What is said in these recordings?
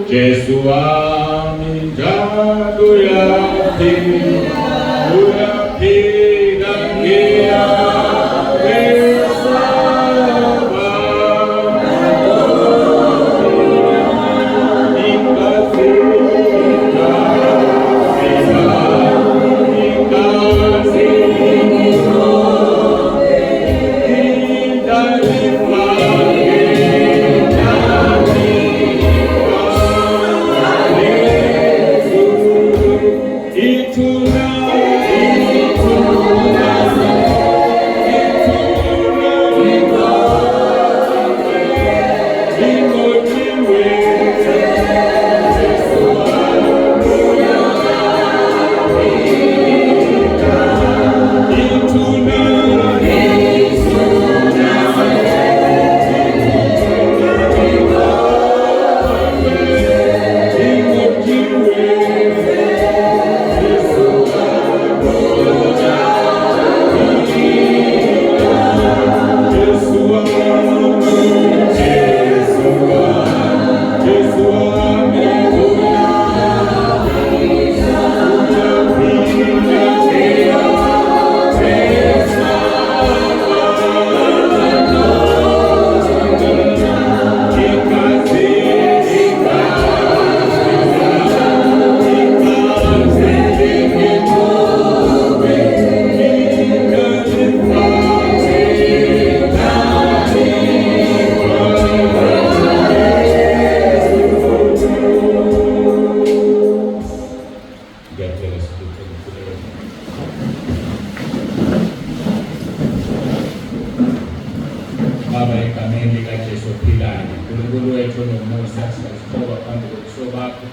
Jesu wami njalo uyaphila, uyaphila, ngiyakwesaba. Igazi, igazi, Ithuna, ithuna, ithuna, inqotshiwe. Ithuna, inqotshiwe. Jesu wami, Jesu wami, Jesu wami, uyaphila, igazi, igazi linginqobe, ingalifake. Ngiyacela sikhuleke umkhuleko. Baba, egameni likaJesu ophilayo, uNkulunkulu wethu onomusa, siyazithoba phambi kobuso bakho.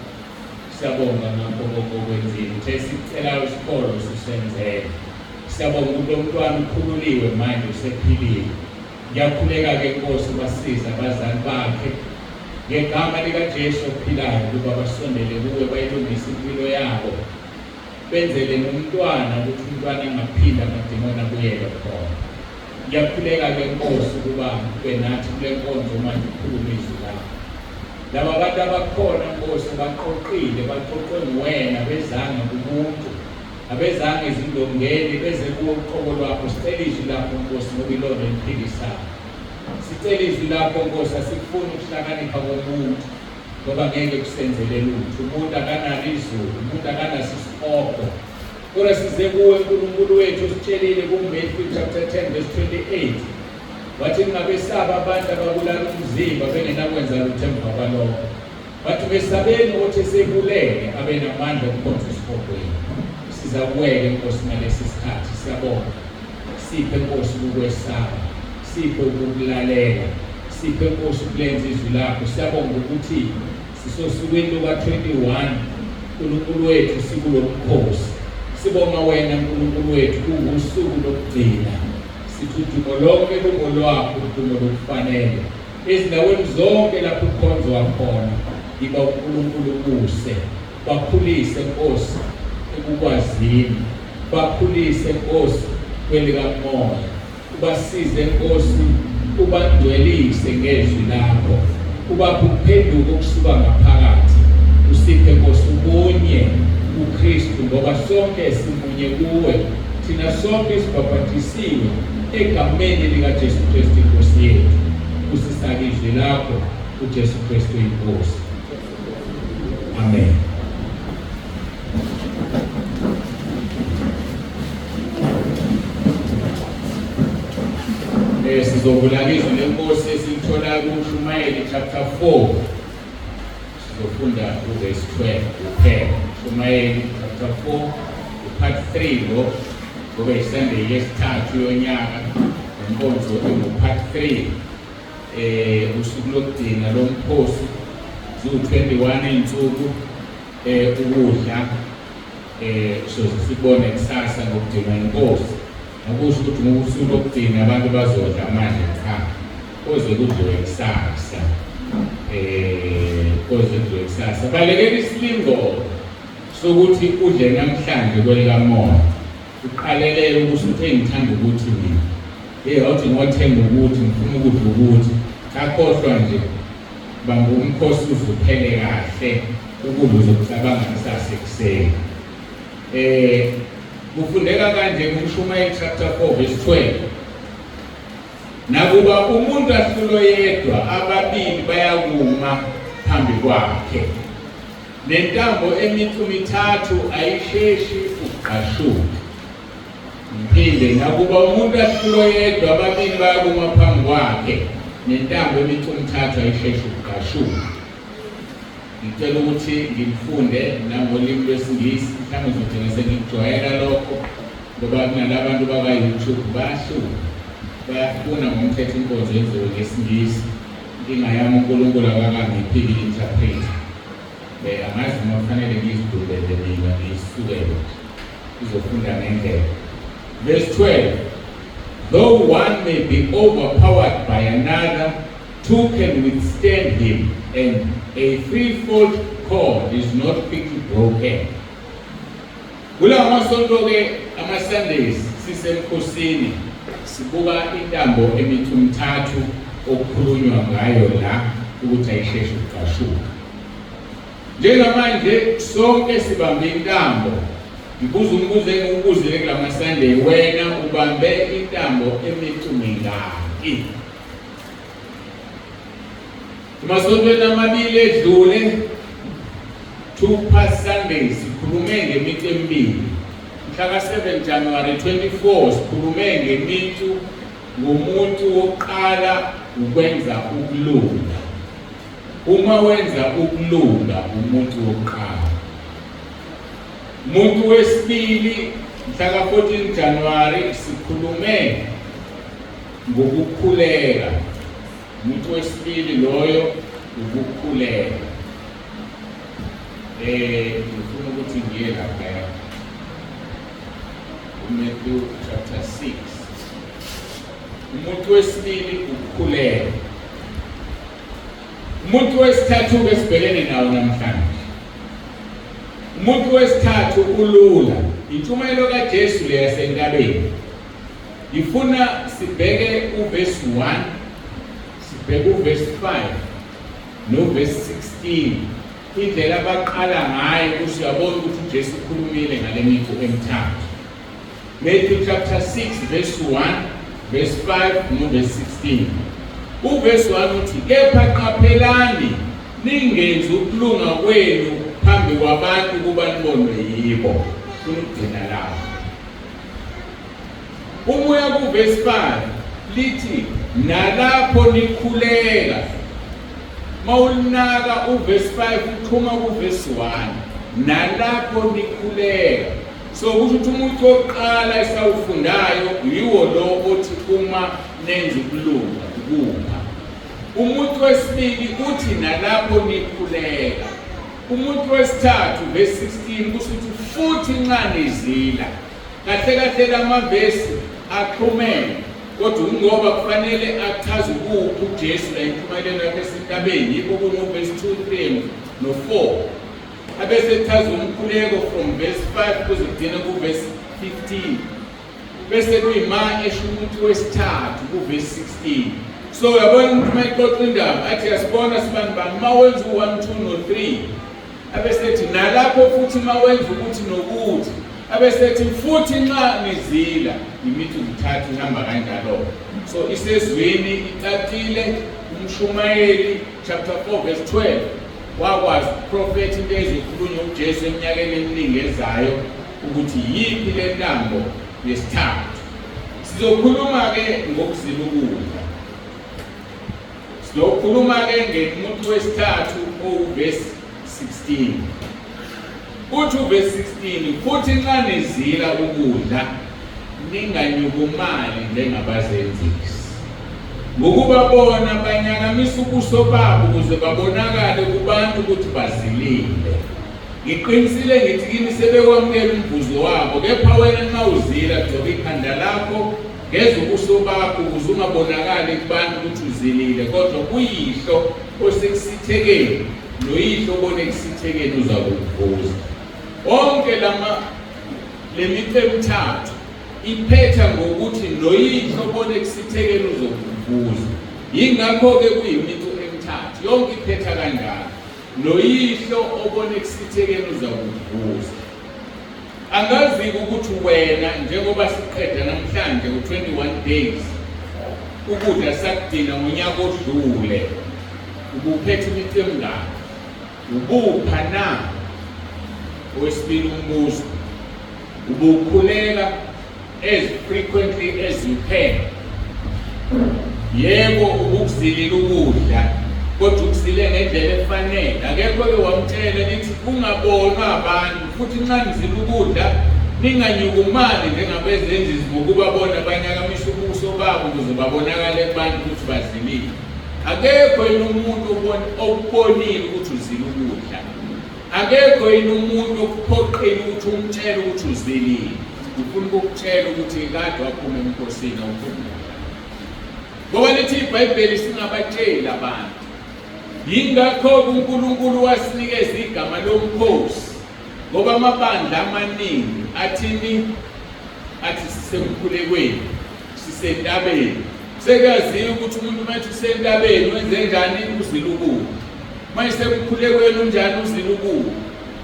Siyabonga ngakho konke okwenzile. Uthe sicelayo isikolo susenzele. Siyabonga ukuthi lo mntwana ukhululiwe manje usephilile. Ngiyakhuleka-ke Nkosi, ubasize abazali bakhe ngegama likaJesu ophilayo ukuba basondele kuwe, bayilungise impilo yabo, benzele nomntwana ukuthi umntwana angaphinda amadimoni abuyele khona. Ngiyakhuleka-ke Nkosi ukuba ube nathi kule nkonzo manje, ukhulume izwi lakho. Laba bantu abakhona Nkosi baqoqile, baqoqwe nguwena, bezanga kumuntu, abezanga ezindongeni, beze kuwe uqobo lwakho. Sicela izwi lakho Nkosi, ngoba ilona eliphilisayo. Sicela izwi lakho Nkosi, asikufuni ukuhlakanipha komuntu ngoba ngeke kusenzele lutho. Umuntu akanalo izulu, umuntu akanaso isihogo. Kodwa size kuwe Nkulunkulu wethu, usitshelile kuMatthew chapter 10 verse 28, wathi ningabesaba abantu ababulala umzimba bengenakwenza lutho emva kwalokho. Wathi besabeni othi esebulele abenamandla okukhonza esihogweni. Siza kuweke Nkosi ngalesi sikhathi, siyabonga. Siphe Nkosi ukukwesaba, siphe ukukulalela, siphe Nkosi ukulenza izwi lakho. Siyabonga ukuthi sisosukwini luka-21 Nkulunkulu wethu, sikulo mkhosi. Sibonga wena Nkulunkulu wethu, kungusuku lokugcina. Sithi udumo lonke lungolwakho, udumo lokufanele. Ezindaweni zonke lapho ukhonzwa khona, yiba uNkulunkulu ubuse. Bakhulise Nkosi ekukwazini, bakhulise Nkosi kwelikamoya, ubasize Nkosi, ubangcwelise ngezwi lakho, ubaphe ukuphenduka okusuka ngaphakathi. Usiphe Nkosi ubunye kuKristu, ngoba sonke simunye kuwe, thina sonke sibhabhadisiwe egameni likaJesu Kristu iNkosi yethu. Usisake izwi lakho uJesu Kristu iNkosi. Amen. Sizovula izwi lenkosi esilithola kuShumayeli chapter 4. Sizofunda uverse 12 kuphela. Shumayeli chapter 4, part 3 lo, ngoba iSunday yesithathu yonyaka, nenkonzo ingu-part 3. Usuku lokugcina lomkhosi, ziwu-21 iy'nsuku ukudla, soze sibone kusasa ngokugcinwa inkosi. Akusho ukuthi ngosuku lokugcina abantu bazodla manje, cha, koze kudliwe kusasa, koze kudliwe kusasa. Balekela isilingo sokuthi udle namhlanje kwelikamoya, uqalelele ukuthi uthe ngithanda ukuthi mina, hey, awuthi ngothenga ukuthi ngifuna ukudla ukuthi, cha, khohlwa nje. Bamba umkhosi uzuphele kahle ukuze uzokucabanga kusasa ekuseni. Kufundeka kanje kuMshumayeli chapter 4 verse 12. Nakuba umuntu ahlulwe yedwa, ababili bayakuma phambi kwakhe. Nentambo emicu mithathu ayisheshi ukugqashuka. Ngiphinde, nakuba umuntu ahlulwe yedwa, ababili bayakuma phambi kwakhe, nentambo emicu mithathu ayisheshi ukugqashuka. Ngicela ukuthi ngilifunde nangolimi lwesiNgisi, mhlawumbe ngizogcina sengikujwayela lokho ngoba kunalabantu baka-YouTube bayahlupha, bayafuna ngomthetho inkonzo yenziwe ngesiNgisi. Inkinga yami uNkulunkulu akakangiphi i-interpreter. Angazi noma kufanele ngizidubele mina ngiyisukele nje. Izofunda ngendlela. Verse 12. Though one may be overpowered by another, two can withstand him, and a threefold cord is not quickly broken. Kulawa masonto-ke ama-Sundays sisemkhosini sibuka intambo emicu mithathu okukhulunywa ngayo la ukuthi ayisheshe ukugqashuka. Njengamanje sonke sibambe intambo. Ngibuza umbuzo engiwubuzile kulama Sunday, wena ubambe intambo emicu mingaki? Emasontweni amabili edlule, two past Sundays, sikhulume ngemicu emibili. Mhla ka-7 January 24 sikhulume ngemicu ngomuntu wokuqala ukwenza ukulunga. Uma wenza ukulunga umuntu wokuqala. Umuntu wesibili mhla ka-14 January sikhulume ngokukhuleka. Umuntu wesibili loyo ukukhuleka. Ngifuna ukuthi ngiye lapha. UMatthew chapter 6. Umuntu wesibili ukukhuleka. Umuntu wesithathu ke sibhekene nawo namhlanje. Umuntu wesithathu ulula. Intshumayelo kaJesu le yasentabeni. Ngifuna sibheke uvesi 1, sibheke uvesi 5 novesi 16. Indlela abaqala ngayo kusho uyabona ukuthi uJesu ukhulumile ngale micu emithathu. Matthew chapter 6 verse 1, verse 5 novesi 16. Uvesi 1 uthi kepha qaphelani ningenzi ukulunga kwenu phambi kwabantu kuba nibonwe yibo. Funa ukugcina lapho. Uma uya kuvesi 5 lithi nalapho nikhuleka. Mawulinaka uvesi 5 uxhuma kuvesi 1 nalapho nikhuleka. So kusho ukuthi umuntu wokuqala esawufundayo yiwo lo othi uma nenza ukulunga ukupha. Umuntu wesibili uthi nalapho nikhuleka. Umuntu wesithathu verse 16 kusho ukuthi futhi nxa nizila. Kahle kahle lamavesi axhumene kodwa kungoba kufanele achaze ukuphi uJesu la intshumayelweni yakhe esentabeni yikho kunovesi 2 3 no-4 abese echaza umkhuleko from verse 5 kuze kugcine kuvesi 15 bese kuyima esho umuntu wesithathu kuvesi 16. So uyabona umuntu uma exoxa indaba athi yasibona sibani bani uma wenza u-1 2 no-3, abesethi nalapho futhi uma wenza ukuthi nokuthi, abesethi futhi nxa nizila. Imithi mithathu ihamba kanjalo. So isezwini icacile. Umshumayeli chapter 4 verse 12 wakwazi ukuprofetha into ezokhulunywa uJesu eminyakeni eminingi ezayo ukuthi yiphi le ntambo yesithathu. Sizokhuluma-ke ngokuzila ukudla. Sizokhuluma-ke ngemuntu wesithathu owuvesi 16. Uthi uvesi 16, futhi nxa nizila ukudla ninganyukumali njengabazenzisi, ngokuba bona banyakamisa ubuso babo ukuze babonakale kubantu ukuthi bazilile. Ngiqinisile ngithi kini sebekwamukela umvuzo wabo. Kepha wena nxa uzila, gcoba ikhanda lakho, geza ubuso bakho, ukuze ungabonakali kubantu ukuthi uzilile, kodwa kuyihlo osekusithekeni, noyihlo obona ekusithekeni uzakukuvuza. Onke lama lemicu emithathu iphetha ngokuthi noyihlo obona ekusithekeni uzokuvuza. Yingakho-ke kuyimicu emithathu. Yonke iphetha kanjalo. Noyihlo obona ekusithekeni uzakuvuza. Angazi ukuthi wena njengoba siqeda namhlanje u-21 days ukudla sakudina ngonyaka odlule ubuphethe imithi emingaki ubupha na owesibili umbuzo ubukhuleka as frequently as you can. Yebo, ubukuzilile ukudla kodwa ukuzile ngendlela efanele. Akekho ke wamtshela lithi kungabonwa abantu futhi nxa nizila ukudla ninganyukumali njengabezenzisi ngokuba bona banyakamisa ubuso babo ukuze babonakale kubantu ukuthi bazilile. Akekho yini umuntu okubonile ukuthi uzila ukudla. Akekho yini umuntu okuphoqile ukuthi umtshele ukuthi uzilile? Ngifuna ukukutshela ukuthi kade waphuma emkhosini awuphumi. Ngoba lithi iBhayibheli singabatsheli abantu. Yingakho uNkulunkulu wasinikeza igama lomkhosi ngoba amabandla amaningi athini athi sisemkhulekweni sisentabeni sekuyaziwa ukuthi umuntu uma ethi usentabeni wenze njani uzila ukudla uma esemkhulekweni unjani uzila ukudla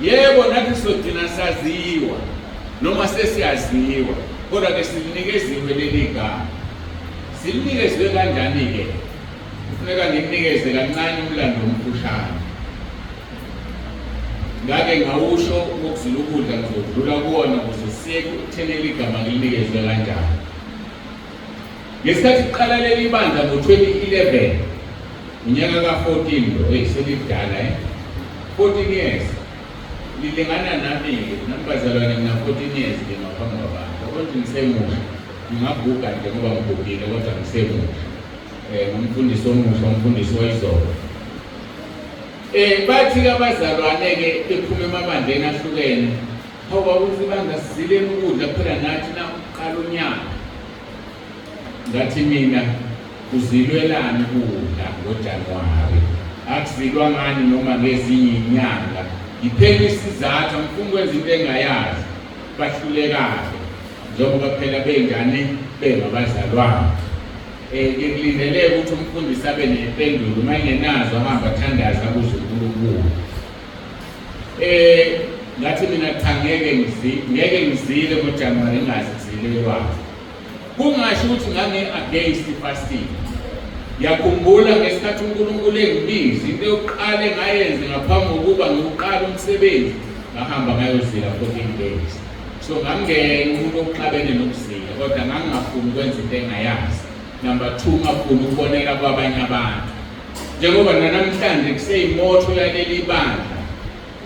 yebo nathi sizogcina saziwa noma sesiyaziwa kodwa ke silinikeziwe leli gama silinikezwe kanjani-ke kufuneka ngimnikeze kancane umlando omfushane ngake ngawusho ukuzila ukudla ngizodlula kuwona ukuze siye ekutheneli igama ngilinikezwe kanjani ngesikhathi kuqala leli bandla ngo-2011 unyaka ka-14 lo eyi selidala eh 14 years lilingana nami-ke nami bazalwane ngina-14 years nje ngaphambi kwabantu kodwa ngisemusha ngingaguga nje ngoba ngigugile kodwa ngisemusha um ngumfundisi omusha umfundisi wayizolo Bathi ke abazalwane ke bephuma emabandleni ahlukene, hawu bakuthi ibandla sizileni ukudla phela nathi nakuqala unyaka. Ngathi mina kuzilwelani ukudla ngoJanuwari? Akuzilwa ngani noma ngezinye inyanga? Ngipheni isizathu, angifuni ukwenza into engayazi. Bahluleka-ke njengoba phela bengane bengabazalwane. Ke kulindeleke ukuthi umfundisi abe nempendulo uma engenazo ahambe athandaze abuze uNkulunkulu. Ngathi mina cha ngeke ngeke ngizile ngoJanuwari ngingazi kuzilelwani. Kungasho ukuthi ngangi-against fasting. Ngiyakhumbula ngesikhathi uNkulunkulu engibiza into yokuqala engayenze ngaphambi kokuba ngiwuqale umsebenzi ngahamba ngayozila 14 days. So ngangingena umuntu oxabene nokuzila kodwa ngangingafuni ukwenza into engayazi. Number 2 ngafuni ukubonela kwabanye abantu. Njengoba nanamhlanje kuseyimotho yaleli bandla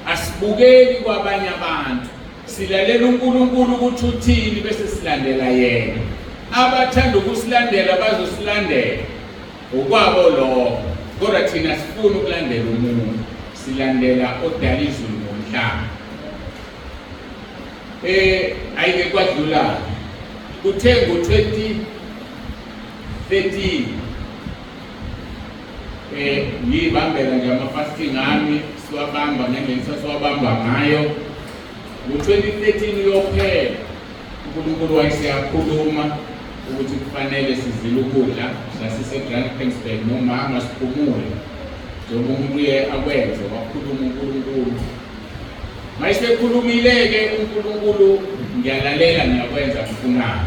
asibukeli kwabanye abantu. Silalela uNkulunkulu ukuthi uthini bese silandela yena. Abathanda ukusilandela bazosilandela. Okwabo lokho. Kodwa thina sifuna ukulandela umuntu. Silandela odala izulu nomhlaba. Ayike kwadlula. Kuthe ngo-2013 ngiyibambela nje ama-fasting ami siwabamba ngendlela sasiwabamba ngayo. Ngo-2013 uyophela uNkulunkulu wayeseyakhuluma ukuthi kufanele sizile ukudla sasise-Drakensberg nomama siphumule njengoba umuntu uye akwenze wakhuluma uNkulunkulu. Mayesekhulumile-ke uNkulunkulu ngiyalalela ngiyakwenza ngifunayo.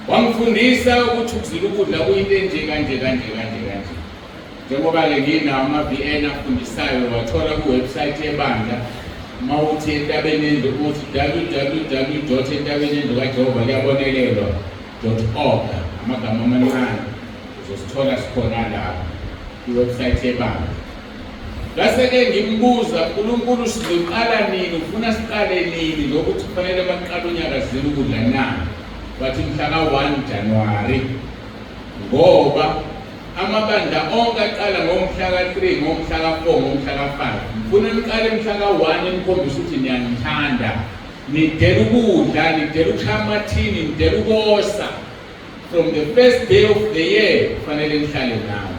Wangifundisa ukuthi ukuzila ukudla kuyinto enje kanje kanje kanje kanje. Njengoba-ke nginawo ama-VN afundisayo wathola ku-website yebandla uma uthi entabeni yendlu uthi www entabeni yendlu kaJehova liyabonelelwa org amagama amancane uzosithola sikhona lapho i-website yebandla. Ngase-ke ngimbuza uNkulunkulu sizoqala nini ufuna siqale nini lokuthi kufanele maqala unyaka sizile ukudla na wathi mhla ka-1 January ngoba amabandla onke aqala ngomhla ka-3 ngomhla ka-4 ngomhla ka-5 ngifuna niqale mhla ka-1 nikhombise ukuthi niyangithanda nidela ukudla nidela ukushaya amathini nidela ukosa from the first day of the year kufanele nihlale nawe.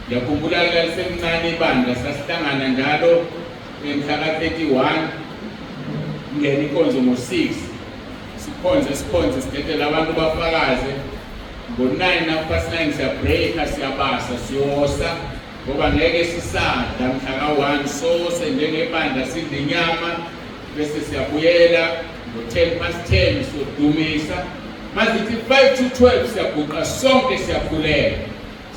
Ngiyakhumbula lalisemncane ibandla sasihlangana njalo mhla ka-31 ngena inkonzo ngo-6 sikhonze sikhonze sidedele abantu bafakaze ngo-9 half past 9 siyabreaka siyabasa siyosa. Ngoba ngeke sisadla mhla ka-1 sose njengebandla sidla inyama bese siyabuyela ngo-10 past 10 sodumisa. Mazithi 5 to 12 siyaguqa sonke siyakhuleka.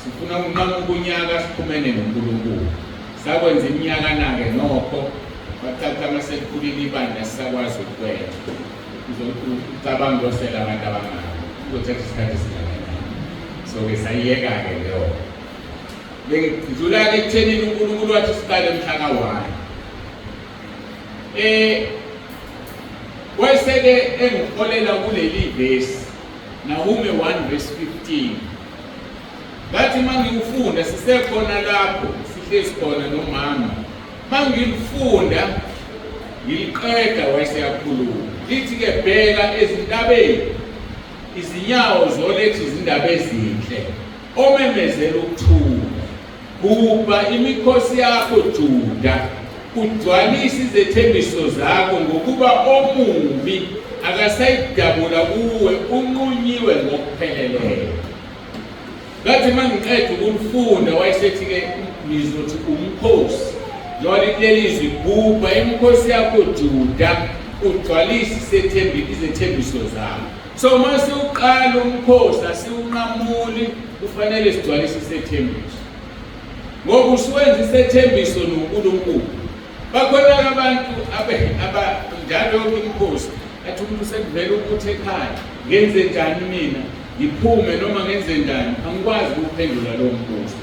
Sifuna ukunqamuka unyaka siphumene noNkulunkulu. Sakwenza iminyaka nake nokho bathatha uma selikhulile ibandla sisakwazi ukwenza. Ucabanga uyosela abantu abangaka. Kuzothatha isikhathi esingakanani. So-ke sayiyeka-ke leyo. Bengidlula-ke ekuthenini uNkulunkulu wathi siqale mhla ka-1. Wayeseke engiholela kuleli vesi Nahume 1 verse 15. Ngathi mangiwufunda sisekhona lapho sihlezi khona nomama. Mangilifunda ngiliqeda wayeseyakhuluma. Lithi ke bheka ezintabeni izinyawo zoletha izindaba ezinhle omemezela ukuthula. Gubha imikhosi yakho Juda, ugcwalise izethembiso zakho, ngokuba omubi akasayidabula kuwe, unqunyiwe ngokupheleleyo. Ngathi uma ngiqeda ukulifunda wayesethi-ke ngizothi umkhosi njengoba lithi leli zwi gubha imikhosi yakho Juda ugcwalise izethembiso zakho. So uma siwuqala umkhosi asiwunqamuli kufanele sigcwalise isethembiso. Ngoba usuwenza isethembiso noNkulunkulu. Bakhona abantu abe aba njalo yonke imikhosi athi umuntu sekuvela ukuthi ekhaya ngenze njani mina ngiphume noma ngenze njani angikwazi ukuphendula lowo mbuzo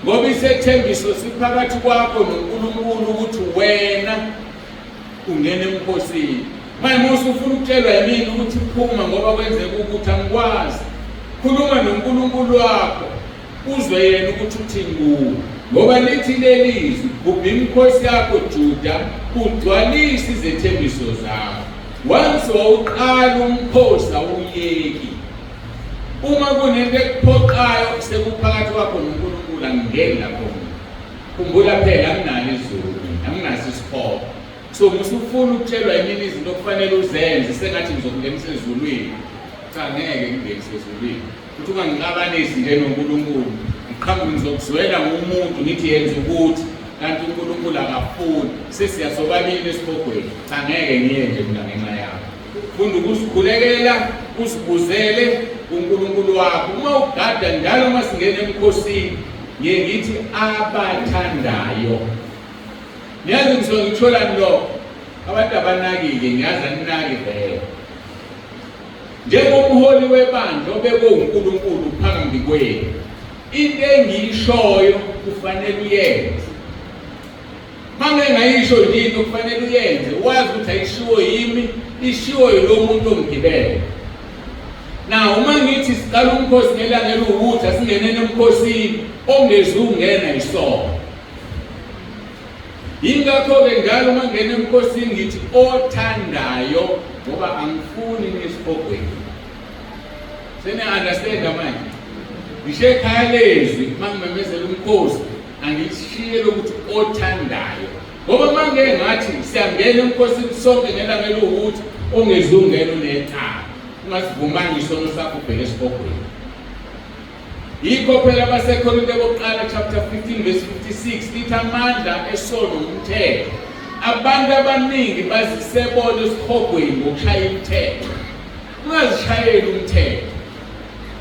ngoba isethembiso siphakathi kwakho noNkulunkulu ukuthi wena ungena emkhosini. Manje uma usufuna ukutshelwa yimina ukuthi phuma ngoba kwenzeka ukuthi angikwazi, khuluma noNkulunkulu wakho uzwe yena ukuthi uthini kuwe. Ngoba lithi leli zwi, gubha imikhosi yakho Juda, ugcwalise izethembiso zakho. Once wawuqala umkhosi awuyeki. Uma kunento ekuphoqayo sekuphakathi kwakho noNkulunkulu angingeni lapho. Khumbula phela anginalo izulu mina, anginaso isihogo. So musufuna ukutshelwa yimina izinto okufanele uzenze sengathi ngizokungenisa ezulwini. Cha ngeke ngingenise ezulwini. Futhi ungangixabanisi nje noNkulunkulu. Ngiqhamuke ngizokuzwela ngumuntu ngithi yenza ukuthi kanti uNkulunkulu akafuni. Sesiya sobabili esihogweni. Cha ngeke ngiye nje mina ngenxa yakho. Funda ukuzikhulekela, uzibuzele uNkulunkulu wakho. Uma ugada njalo uma singena emkhosini, ngiye ngithi abathandayo. Niyazi ngisuke ngitholani lokho? Abantu abanakile, ngiyazi aninaki vele. Njengomholi webandla obekwe uNkulunkulu phambi kwenu, into engiyishoyo kufanele uyenze. Mangeke ngayisho nje into kufanele uyenze, wazi ukuthi ayishiwo yimi, ishiwo yilo muntu ongigibele. Na uma ngithi siqala umkhosi ngelanga eliwukuthi asingeneni emkhosini ongezungena isono. Yingakho-ke njalo uma ngena emkhosini ngithi othandayo ngoba angifuni nisihogweni. Sene-understand manje? Ngisho ekhaya lezwi uma ngimemezela umkhosi angishiye lokuthi othandayo ngoba uma ngeke ngathi siyangena emkhosini sonke ngelanga eliwukuthi ongezungena unecala ungasivumanga isono sakho ubheke esihogweni. Yikho phela abaseKorinte bokuqala chapter 15 verse 56 lithi amandla esono umthetho. Abantu abaningi bazisebona esihogweni ngokushaya imithetho. Ungazishayeli umthetho.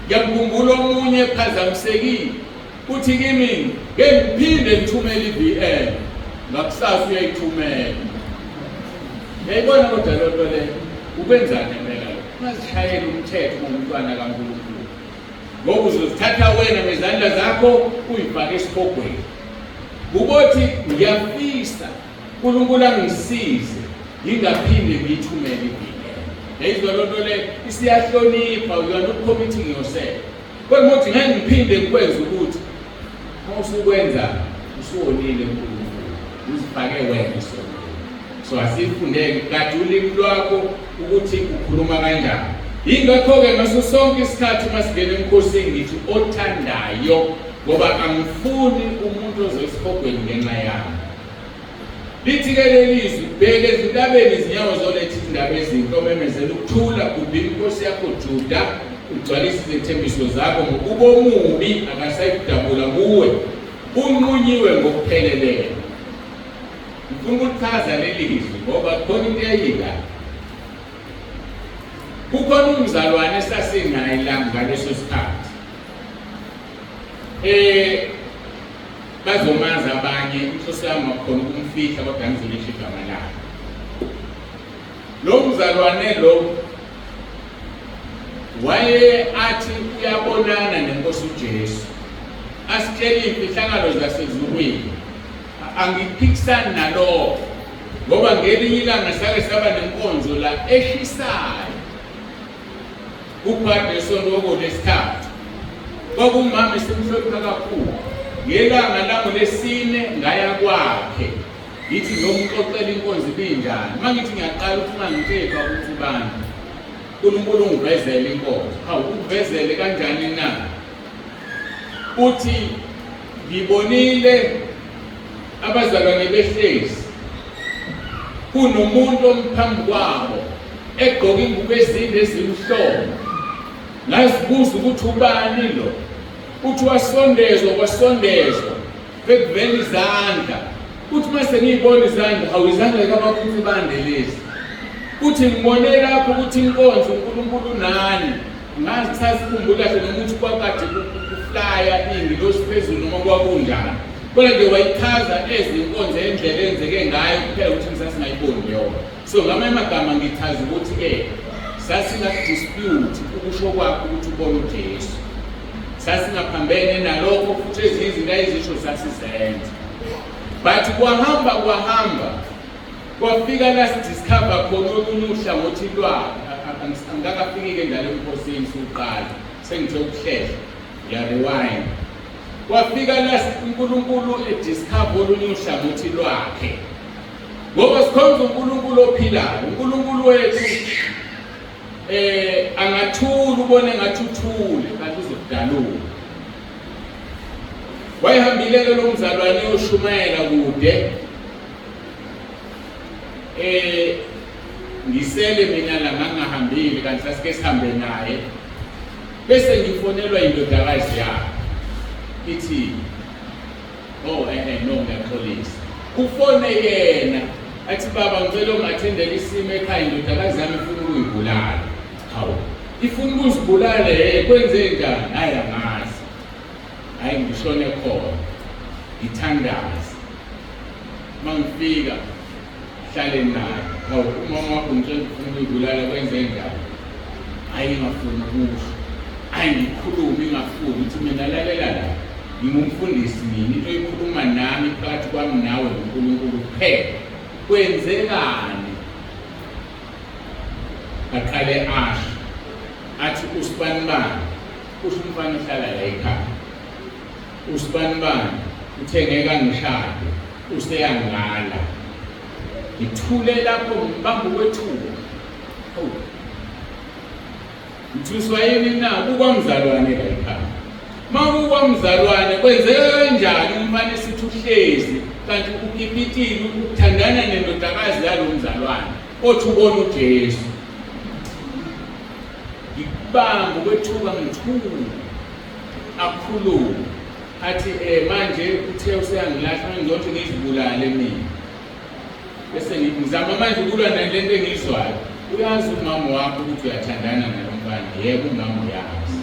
Ngiyamkhumbula omunye ephazamisekile uthi kimi ngeke ngiphinde ngithumele i-VM ngakusasa uyayithumela. Yayibona kodwa loo nto leyo ukwenzani impela lo? Ungazishayeli umthetho ngomntwana kaNkulunkulu. Ngoba uzozithatha wena ngezandla zakho uyifake esihogweni. Kubothi ngiyafisa uNkulunkulu angisize ngingaphinde ngiyithumele i-VN. Yayizwa loo nto leyo isiyahlonipha, you are not committing yourself. Kodwa uma uthi ngeke ngiphinde ngikwenze ukuthi uma usukwenza usuwonile uNkulunkulu, uzifake wena esonweni. So asifundeke kade ulimi lwakho ukuthi ukhuluma kanjani. Yingakho-ke ngaso sonke isikhathi uma singena emkhosini ngithi othandayo ngoba angifuni umuntu ozoyisihogweni ngenxa yami. Lithi-ke leli zwi, bheka ezintabeni izinyawo zoletha izindaba ezinhle, omemezela ukuthula, gubha imikhosi yakho Juda, ugcwalise izethembiso zakho, ngokuba omubi akasayikudabula kuwe. Unqunyiwe ngokupheleleyo. Ngifuna ukuchaza leli zwi ngoba khona into eyila. Kukhona umzalwane esasinaye la ngaleso sikhathi. Bazomazi abanye, inhloso yami wakhona ukumfihla kodwa angizolisho igama lakhe. Lo mzalwane lo waye athi uyabonana nenkosi uJesu, asitshele iy'mfihlakalo zasezulwini. Angiphikisani nalokho ngoba ngelinye ilanga sake saba nenkonzo la eshisayo kuphade esonto okolesithathu. Kwakumama esimhlonipha kakhulu. Ngelanga langolesine ngaya kwakhe ngithi ngiyomxoxela inkonzo ibinjani. Uma ngithi ngiyaqala ukuthi ungangitsheli ukuthi ubani, uNkulunkulu ungivezele inkonzo. Hawu, ukuvezele kanjani na? Uthi ngibonile abazalwane behlezi kunomuntu omphambi kwabo egqoke ingubo ezinde ezimhlophe. Ngazibuza ukuthi ubani lo. Uthi wasondezwa kwasondezwa bekuvela izandla. Uthi uma sengiyibona izandla, hawu, izandla zikabakhulu bande lezi. Uthi ngibone lapho ukuthi inkonzo uNkulunkulu unani. Ngazi sasikhumbula kahle noma ukuthi kwakade kuflaya iy'ngilosi phezulu noma kwakunjani. Kodwa nje wayichaza ezinkonzo endlela eyenzeke ngayo kuphela ukuthi sasingayiboni leyo. So ngamanye amagama ngichaza ukuthi-ke sasingakudispute ukusho kwakho ukuthi ubona uJesu. Sasingaphambene nalokho futhi ezinye izinto ayizisho sasizenza. But kwahamba kwahamba kwafika la sidiscover khona olunye uhlangothi lwakhe. Angikakafiki-ke njalo emkhosini siwuqala, sengithe ukuhlehla, ngiya-rewind. Kwafika la uNkulunkulu ediscover olunye uhlangothi lwakhe. Ngoba sikhonza uNkulunkulu ophilayo, uNkulunkulu wethu angathula ubone ngathi uthule kanti uzokudalula. Wayehambile-ke lo mzalwane oshumayela kude. Ngisele mina la ngangahambile kanti sasike sihambe naye. Bese ngifonelwa indodakazi yakhe ithi, oh no, ngiyaxolisa. Ufone yena athi, baba ngicela ungathendela isimo ekhaya, indodakazi yami ifuna ukuyibulala. Hawu, ifuna ukuzibulala? Kwenze njani? Hayi, angazi. Hayi, ngishone khona ngithandaze. Uma ngifika hlale naye, hawu, umama wakho ngitshela ufuna ukuyibulala, kwenze njani? Hayi, ngingafuni ukusho. Hayi, ngikhulume ingafuni ukuthi mina lalela la, ngingumfundisi mina, into oyikhuluma nami phakathi kwami nawe noNkulunkulu kuphela. Kwenzekani? Aqale asho athi usibanibani, usho umfana ohlala la ekhaya, usibanibani uthe ngeke angishade, useyangala. Ngithule lapho ngibamba ukwethuka. Hawu, ngithuswa yini na? Kukwamzalwane la ekhaya. Makukwamzalwane kwenzeka kanjani umfana esithi uhlezi kanti ukipitile ukuthandana nendodakazi yalo mzalwane othi ubona uJesu? Ngikubamba ukwethuka, ngithuka. Akhulume athi manje uthe useyangilahla, manje ngizothi ngizibulale mina. Bese ngizama manje ukulwa nale nto engiyizwayo. Uyazi umama wakho ukuthi uyathandana nalo mfana? Yebo, umama uyazi.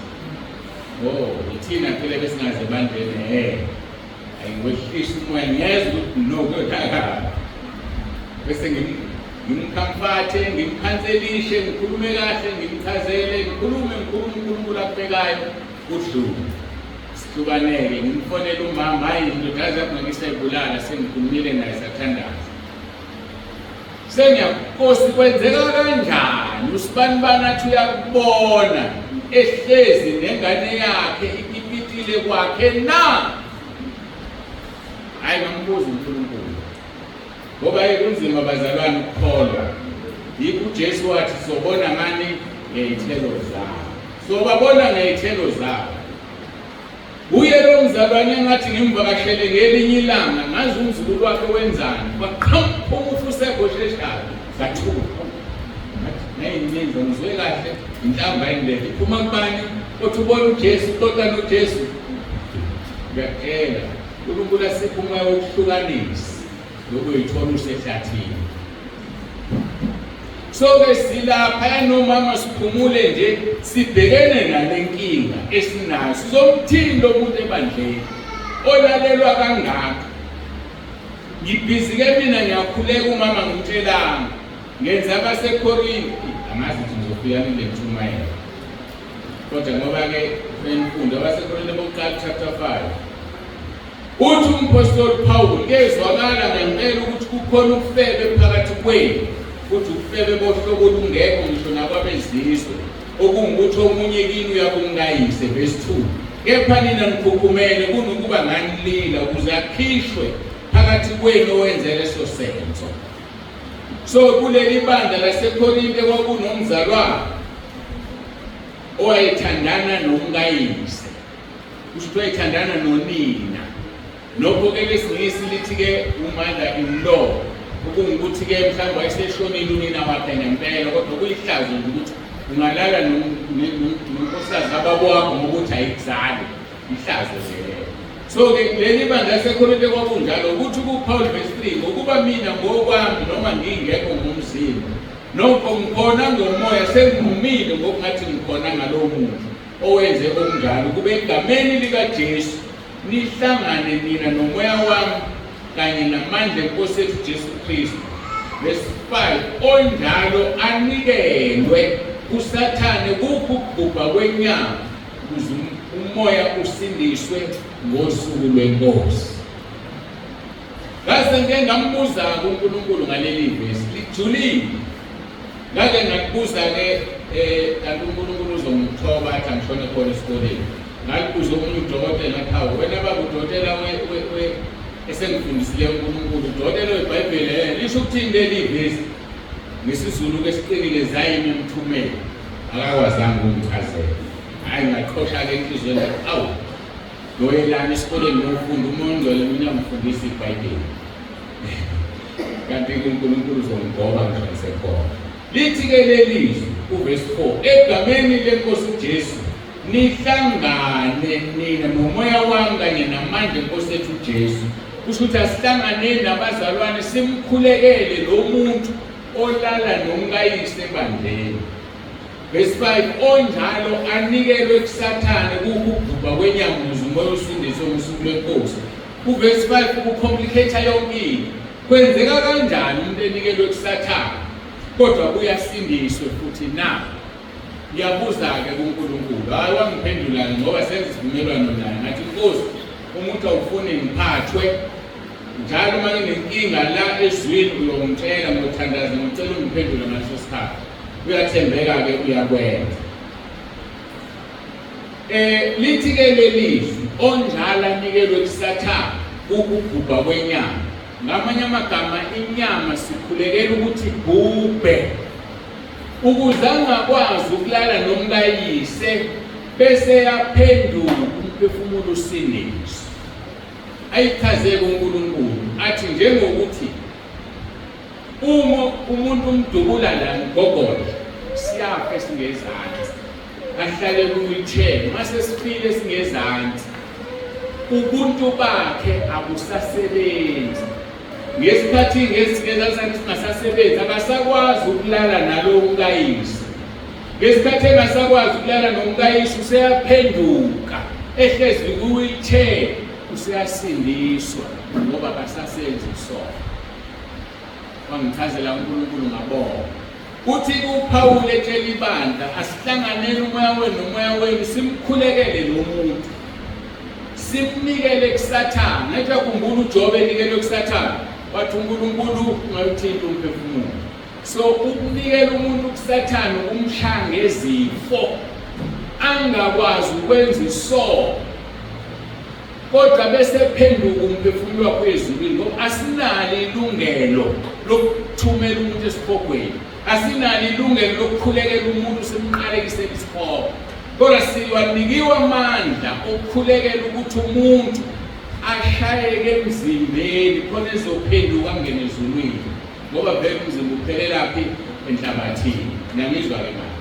Oh, ithina phela besingaze ebandleni. Ayikwehlisa umoya, ngiyezwa ukuthi no, kuyonakala. Bese ngimkhamfathe, ngimkhanselishe, ngikhulume kahle, ngimchazele, ngikhulume, ngikhulume uNkulunkulu akubekayo kudlule. Sihlukaneke, ngimfonele umama, hayi indodakazi yakho ngeke isayibulala, sengikhulumile naye sathandaza. Sengiyakukosi, kwenzeka kanjani usibanibani athi uyakubona ehlezi nengane yakhe ikipitile kwakhe na? Hayi, ngambuza uNkulunkulu. Ngoba kunzima bazalwane ukukholwa. Yikho uJesu wathi sobona ngani? Ngey'thelo zabo. Sobabona ngey'thelo zabo. Uye lo mzalwane engathi ngimvakashele ngelinye ilanga, ngazi umzukulu wakhe wenzani, kwaqhamuka ufuseko osheshayo, ngathuka. Ngathi nayincinza ngizwe kahle inhlamba indlela iphuma kubani? Othi ubona uJesu, uxoxa noJesu. Ngiyakutshela. uNkulunkulu asiphe umoya wokuhlukanisa lokuyithola usehlathini. So-ke silaphaya nomama siphumule nje sibhekene nale nkinga esinayo. Sizomthini lo muntu ebandleni olalelwa kangaka? Ngibhizi-ke mina ngiyakhuleka umama ngimtshelanga. Ngenza abaseKorinti, angazi ukuthi ngizofika nini le ntshumayelo. Kodwa ngoba-ke kufanele abaseKorinte bokuqala chapter 5. Uthi umphostoli Paul kuyezwakala ngempela ukuthi kukhona ubufebe phakathi kwenu futhi ubufebe bohlobo olungekho ngisho nakwabezizwe okungukuthi omunye kini uyakumkayise verse 2 kepha nina nikhukhumele kunokuba nganilila ukuze akhishwe phakathi kwenu owenze leso senzo. So kuleli bandla laseKorinte kwakunomzalwane owayethandana nomkayise, kusho ukuthi wayethandana nonina. Nokho-ke lesiNgisi lithi-ke u-mother in law, okungukuthi-ke mhlawumbe wayeseshonile unina wakhe ngempela, kodwa kuyihlazo nje ukuthi ungalala nonkosikazi kababa wakho ngokuthi ayikuzali. Ihlazo nje lelo. So-ke leli bandla laseKorinte kwakunjalo ukuthi kuPaul verse 3 ngokuba mina ngokwami noma ngingekho ngomzimba nokho ngikhona ngomoya senginqumile ngokungathi ngikhona ngalowo muntu owenze okunjalo kube egameni likaJesu nihlangane nina nomoya wami kanye namandla enkosi yethu Jesu Kristu. Verse 5 onjalo anikelwe kuSathane kukho ukubhubha kwenyama ukuze umoya usindiswe ngosuku lweNkosi. Ngase ngike ngambuza-ke uNkulunkulu ngaleli vesi lijulile. Ngake ngakubuza-ke um kanti uNkulunkulu uzongithoba athi angishone khona esikoleni. Ngalibuza omunye udokotela ngathi hawu wena baba udokotela esengifundisile uNkulunkulu udokotela weBhayibheli lisho ukuthini leli vesi ngesiZulu-ke siqinile zayimi emthumeni akakwazanga ukungichazela. Hhayi ngaqhosha-ke enhliziyweni ngathi awu ngiyoyelana esikoleni ngiyofunda umoya ongcwele mina ngifundisa iBhayibheli. Kanti-ke uNkulunkulu uzongigoba ngisho ngisekhona. Lithi-ke leli zwi uvesi 4 egameni lenkosi uJesu nihlangane nina nomoya wami kanye namandla enkosi yethu uJesu. Kusho ukuthi asihlanganeni nabazalwane simkhulekele lo muntu olala nomkayise ebandleni. Verse 5 onjalo anikelwe kuSathane kuwukubhubha kwenyama ukuze umoya usindiswe ngosuku lwenkosi. Uverse 5 ucomplicate yonke into. Kwenzeka kanjani umuntu enikelwe kuSathane kodwa kuyasindiswe futhi na? Ngiyabuza-ke kuNkulunkulu. Hhayi wangiphendula-ke ngoba senza isivumelwano naye. Ngathi Nkosi, umuntu awufuni ngiphathwe njalo uma nginenkinga la ezwini uyongitshela ngiyothandaza ngicela ungiphendule ngaleso sikhathi. Uyathembeka-ke uyakwenza. Lithi-ke lelizwi onjalo anikelwe kuSathane ukubhubha kwenyama. Ngamanye amagama inyama sikhulekela ukuthi ibhubhe ukuze angakwazi ukulala nomkayise bese yaphenduka umphefumulo usindiswe. Ayichazeke uNkulunkulu athi njengokuthi Uma umuntu umdubula la mgogodla siyafa esingezansi ahlale ku-wheelchair mase sifile esingezansi ubuntu bakhe abusasebenzi ngesikhathi ngezansi sakhe singasasebenzi akasakwazi ukulala nalowo mkayise ngesikhathi engasakwazi ukulala nomkayise useyaphenduka ehlezi ku-wheelchair useyasindiswa ngoba akasasenzi isono. Wangichazela uNkulunkulu ngabonga. Uthi uPawulu etshela ibandla asihlanganeni umoya wenu nomoya wenu simkhulekele lo muntu. Simnikele kuSathane. Ngathi uyakhumbula uJobe enikelwe kuSathane. Wathi uNkulunkulu ungawuthinta umphefumulo. So ukunikela umuntu kuSathane ukumshaya ngezifo angakwazi ukwenza isono. Kodwa bese phenduka umphefumulo wakho ezulwini ngoba asinalo ilungelo lokuthumela umuntu esihogweni, asinalo ilungelo lokukhulekela umuntu simqalekisele isihogo, kodwa siwanikiwe amandla okukhulekela ukuthi umuntu ashayeke emzimbeni khona ezophenduka angene ezulwini, ngoba vele umzimba uphelelaphi? Enhlabathini. Niyangizwa-ke manje?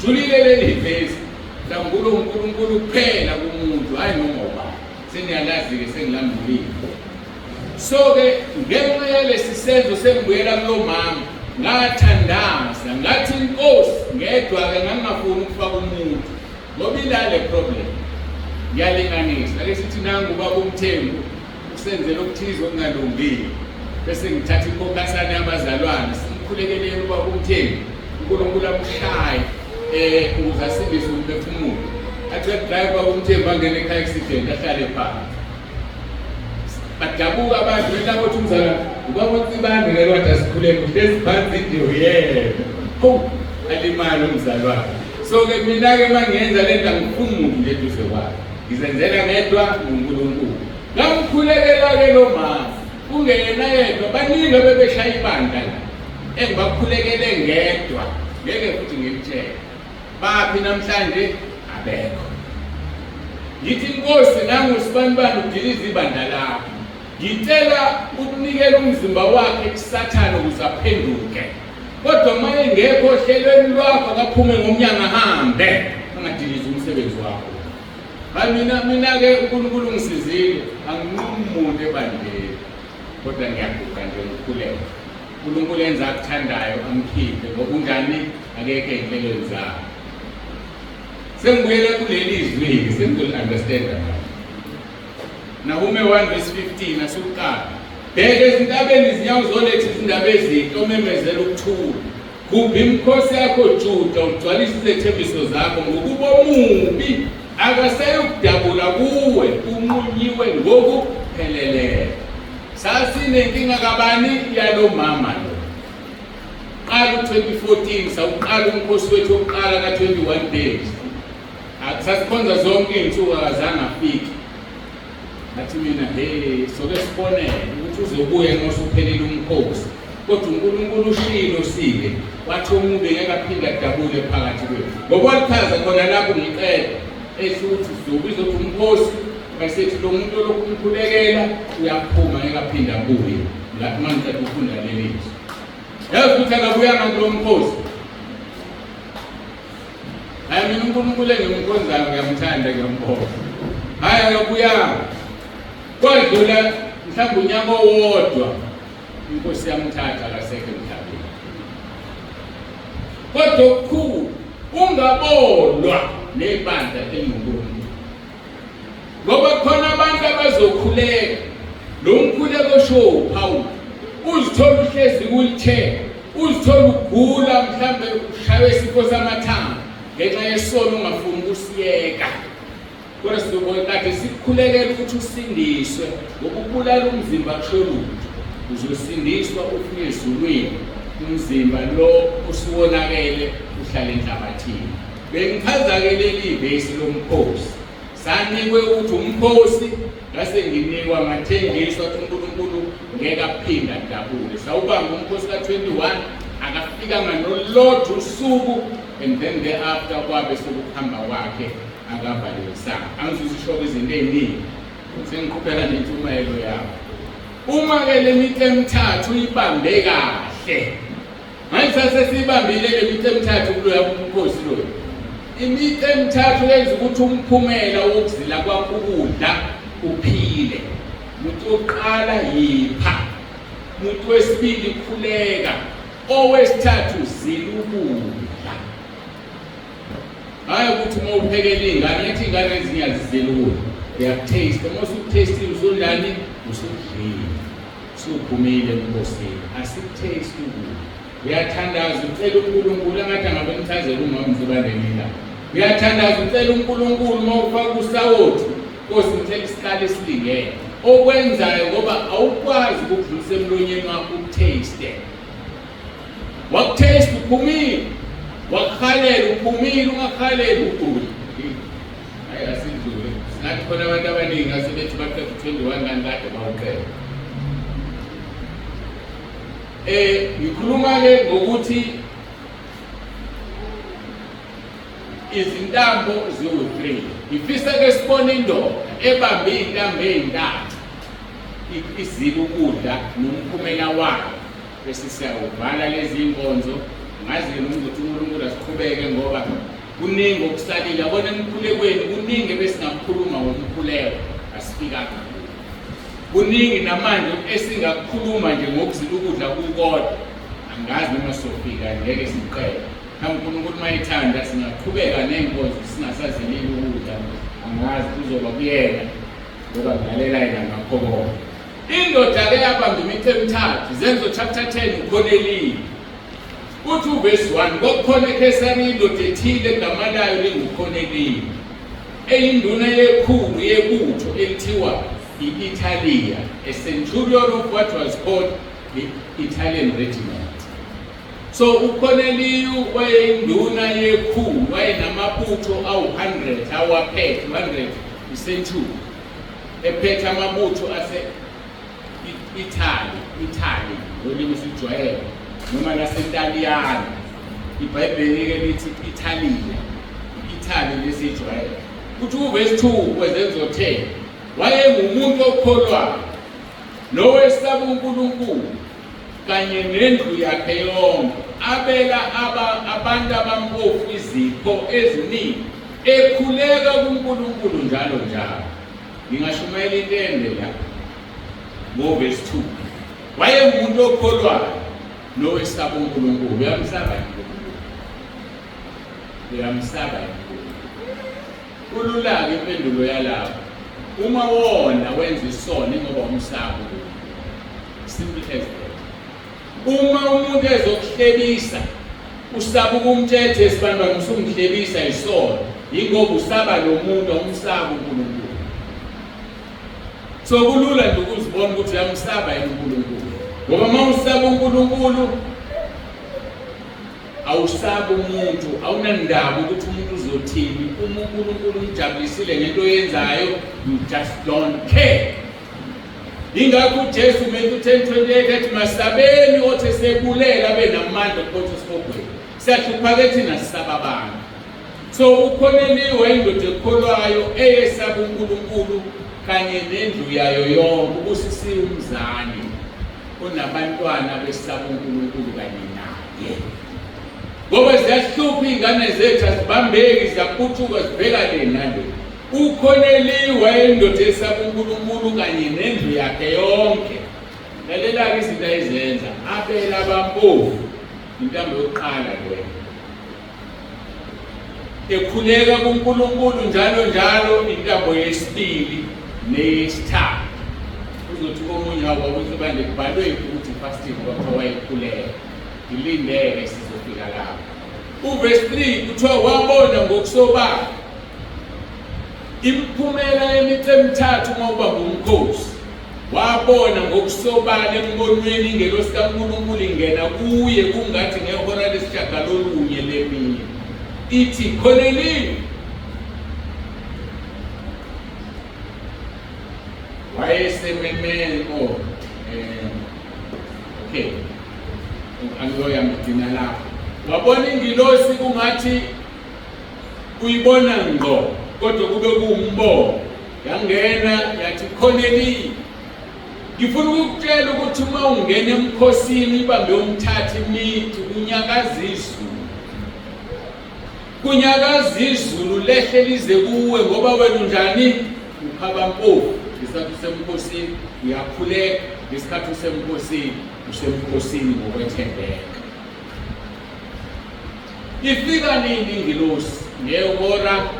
Julile leli vesi. Mhlawumbe uNkulunkulu kuphela kumuntu, hhayi noma ubani. Seniyalazi-ke sengilambulile. So-ke ngenxa yalesi senzo sengibuyela kulo mama ngathandaza ngathi inkosi ngedwa-ke ngangingafuni ukufaka umuntu ngoba ilale problem ngiyalinganisa ake sithi nangu ubaba umthembu usenzela okuthize okungalungile bese ngithatha inkokhasana yabazalwane simkhulekeleni ubaba umthembu uNkulunkulu amshaye ukuze asindise umphefumulo athi uyakudrayiva ubaba umthembu angene ekhaya accident ahlale phansi badabuka abantu benta kothi umzalwane ubaba uNsibande lelo wathi asikhuleke uhlezi phansi nje uyena ho alimale umzalwane so-ke mina-ke uma ngiyenza le nto angifuni muntu nje eduze kwakhe ngizenzela ngedwa noNkulunkulu ngamkhulekela-ke lo mama kungeyena yedwa baningi abebeshaya ibandla la engibakhulekele ngedwa ngeke futhi ngilitshele baphi namhlanje abekho ngithi inkosi nangu sibanibani udiliza ibandla lakho ngicela ukunikela umzimba wakhe kusathane ukuze aphenduke kodwa uma engekho ohlelweni lwakho akaphume ngomnyango ahambe angadilizi umsebenzi wakho hayi mina mina-ke uNkulunkulu ungisizile anginqumi muntu ebandleni kodwa ngiyaguqa nje ngikhuleke uNkulunkulu enza akuthandayo amkhiphe ngoba unjani akekho ey'nhlelweni zakhe sengibuyela kuleli zwi-ke sengizoli-understanda manje Nahume 1 verse 15 asukuqala bheka ezintabeni izinyawo zoletha izindaba ezinhle omemezela ukuthula gubha imikhosi yakho Juda ugcwalise izethembiso zakho ngokuba omubi akaseyokudabula kuwe unqunyiwe ngokupheleleyo sasinenkinga kabani yalo mama lo qala u-2014 sawuqala umkhosi wethu wokuqala ka-21 days sasikhonza zonke iy'nsuku akazange afike ngathi mina he soke sibonele ukuthi uzobuya nxa usuphelile umkhosi kodwa uNkulunkulu ushilo sike wathi omubi ngeke aphinde adabule phakathi kwethu ngoba walichaza khona lapho ngiqeda esho ukuthi sizobiza ukuthi umkhosi basethi lo muntu olokhu umkhulekela uyaphuma ngeke aphinde abuye ngathi uma ngiqeda ukufunda leli zwi yazi ukuthi akabuyanga kulo mkhosi Hayi mina uNkulunkulu engimkhonzayo ngiyamthanda ngiyambonga. Hayi akabuyanga. Kwadlula mhlawumbe unyaka owodwa inkosi yamthatha akasekho emhlabeni. Kodwa okukhulu ungabolwa nebandla elinguNkulunkulu. Ngoba khona abantu abazokhuleka lo mkhuleko oshiwo uPawulu uzithola uhlezi wheelchair uzithola ugula mhlambe ushaywe isifo samathambo ngenxa yesono ungafuni ukusiyeka kodwa sizobona kade sikukhulekela ukuthi usindiswe ngokubulala umzimba kusho lutho uzosindiswa ufike ezulwini umzimba lo usuwonakele uhlale enhlabathini Bengichaza-ke leli vesi lomkhosi. Sanikwe ukuthi umkhosi ngase nginikwa ngathenjiswa ukuthi uNkulunkulu ngeke aphinde adabule. Sawubamba umkhosi ka-21 akafikanga nolodwa usuku and then thereafter kwabe sekuhamba kwakhe akavalelisanga. Angizuzisho izinto ey'ningi sengiqhubeka nentshumayelo yami. Uma-ke le mithi emithathu uyibambe kahle Manje sasesiyibambile le mithi emithathu kuloya umkhosi loyo. Imithi emithathu yenza ukuthi umphumela wokuzila kwakho ukudla uphile. Umuntu wokuqala yipha. Umuntu wesibili khuleka. Owesithathu zila ukudla. Hhayi ukuthi uma uphekela iy'ngane, ngithi iy'ngane ezinye azizeli ukudla. Uyakuthesta, uma usukuthestile usudlani? Usudlile. Suphumile enkosini asikuthesti ukudla. Uyathandaza ucela uNkulunkulu engathi angabe umchazela umama Mzibandelila. Uyathandaza ucela uNkulunkulu uma ufaka usawoti Nkosi ngicela isihlalo esilingene. Okwenzayo ngoba awukwazi ukudlulisa emlonyeni wakho ukutaste. Wakutaste uphumile. Wakuhalela uphumile ungakuhaleli ugule. Hayi asidlule. Singathi khona abantu abaningi asebethi baqeda u-21 kanti kade bawuqeda. Ngikhuluma ke ngokuthi izintambo ziwu-3. Ngifisa ke sibone indoda ebambe iy'ntambo ey'ntathu izila ukudla nomphumela wayo bese siyawuvala lezi nkonzo ngazi noma ukuthi uNkulunkulu asiqhubeke ngoba kuningi okusalile yabona emkhulekweni kuningi ebesingakukhuluma ngomkhuleko. Asifikanga kuwo. Kuningi namanje esingakukhuluma nje ngokuzila ukudla kukodwa. Angazi noma sofika ngeke siqede. Mhlawumbe uNkulunkulu uma ethanda singaqhubeka ney'nkonzo singasazilile ukudla. Angazi kuzoba kuyena ngoba ngilalela yena ngakho konke. Indoda-ke yabamba imithi emithathu, Zenzo chapter 10 uKorneliyu. Uthi uvesi 1 kwakukhona eKhesariya indoda ethile egama layo linguKorneliyu, eyinduna yekhulu yebutho elithiwa i-Italiya, a centurion of what was called the Italian regiment. So uKorneliyu wayeyinduna yekhulu, wayenamabutho awu-100 awaphethe, 100 i-century, ephethe amabutho ase Italy, Italy ngolimi esijwayele noma laseNtaliyane. IBhayibheli-ke lithi Italia, Italy lesijwayele. Kuthi uvesi 2 kwezenzo 10 wayengumuntu okholwayo nowesaba uNkulunkulu kanye nendlu yakhe yonke abela abantu abampofu izipho eziningi ekhuleka kuNkulunkulu njalo njalo. Ngingashumayela into ende la ngovesi 2. Wayengumuntu okholwayo nowesaba uNkulunkulu. Uyamsaba uNkulunkulu. Uyamsaba uNkulunkulu. Kulula-ke impendulo yalapho. Uma wona wenza isono ingoba umsaba uNkulunkulu. Simple as that. Uma umuntu ezokuhlebisa usaba ukumthethe esibantwana usumhlebisa isono yingoba usaba lo muntu awumsaba uNkulunkulu. So kulula nje ukuzibona ukuthi uyamsaba yini uNkulunkulu. Ngoba uma usaba uNkulunkulu awusabi umuntu, awunandaba ukuthi umuntu uzothini. Uma uNkulunkulu umjabulisile ngento oyenzayo, you just don't care. Yingakho uJesu Matthew 10:28 ethi masabeni othi esebulela abe namandla okuphotha esihogweni. Siyahlupha-ke thina sisaba abantu. So uKorneliyu wayindoda ekholwayo eyesaba uNkulunkulu kanye nendlu yayo yonke. Ubusisiwe umzali onabantwana besaba uNkulunkulu kanye naye. Ngoba ziyahlupha iy'ngane zethu azibambeki ziyaquthuka zibheka le nale. UKorneliyu wayeyindoda esaba uNkulunkulu kanye nendlu yakhe yonke. Lalela-ke izinto ayezenza, abela abampofu intambo yokuqala leyo. Ekhuleka kuNkulunkulu njalo njalo intambo yesibili neyesithathu. Uzothi komunye wabo ukuthi bande kubhalwe ukuthi fasting ngoba kuthiwa wayekhuleka. Ngilindeke sizofika lapho. Uvesi 3 kuthiwa wabona ngokusobala Imiphumela yemithi emithathu uma uba ngumkhosi. Wabona ngokusobala embonweni ingelosi kaNkulunkulu ingena kuye kungathi ngehora lesishagalolunye lemini. Ithi, Korneliyu! Wayesememele, oh, okay, angiyoya ngigcina lapho. Wabona ingilosi kungathi uyibona ngqo kodwa kube kuwumbono yangena yathi Corneliyu ngifuna ukukutshela ukuthi uma ungena emkhosini ibambe umthatha imithi kunyakaza izulu kunyakaza izulu lehle lize kuwe ngoba wena unjani uphabampofu ngesikhathi usemkhosini uyakhuleka ngesikhathi usemkhosini usemkhosini ngokwethembeka Ifika nini ingilosi? Ngehora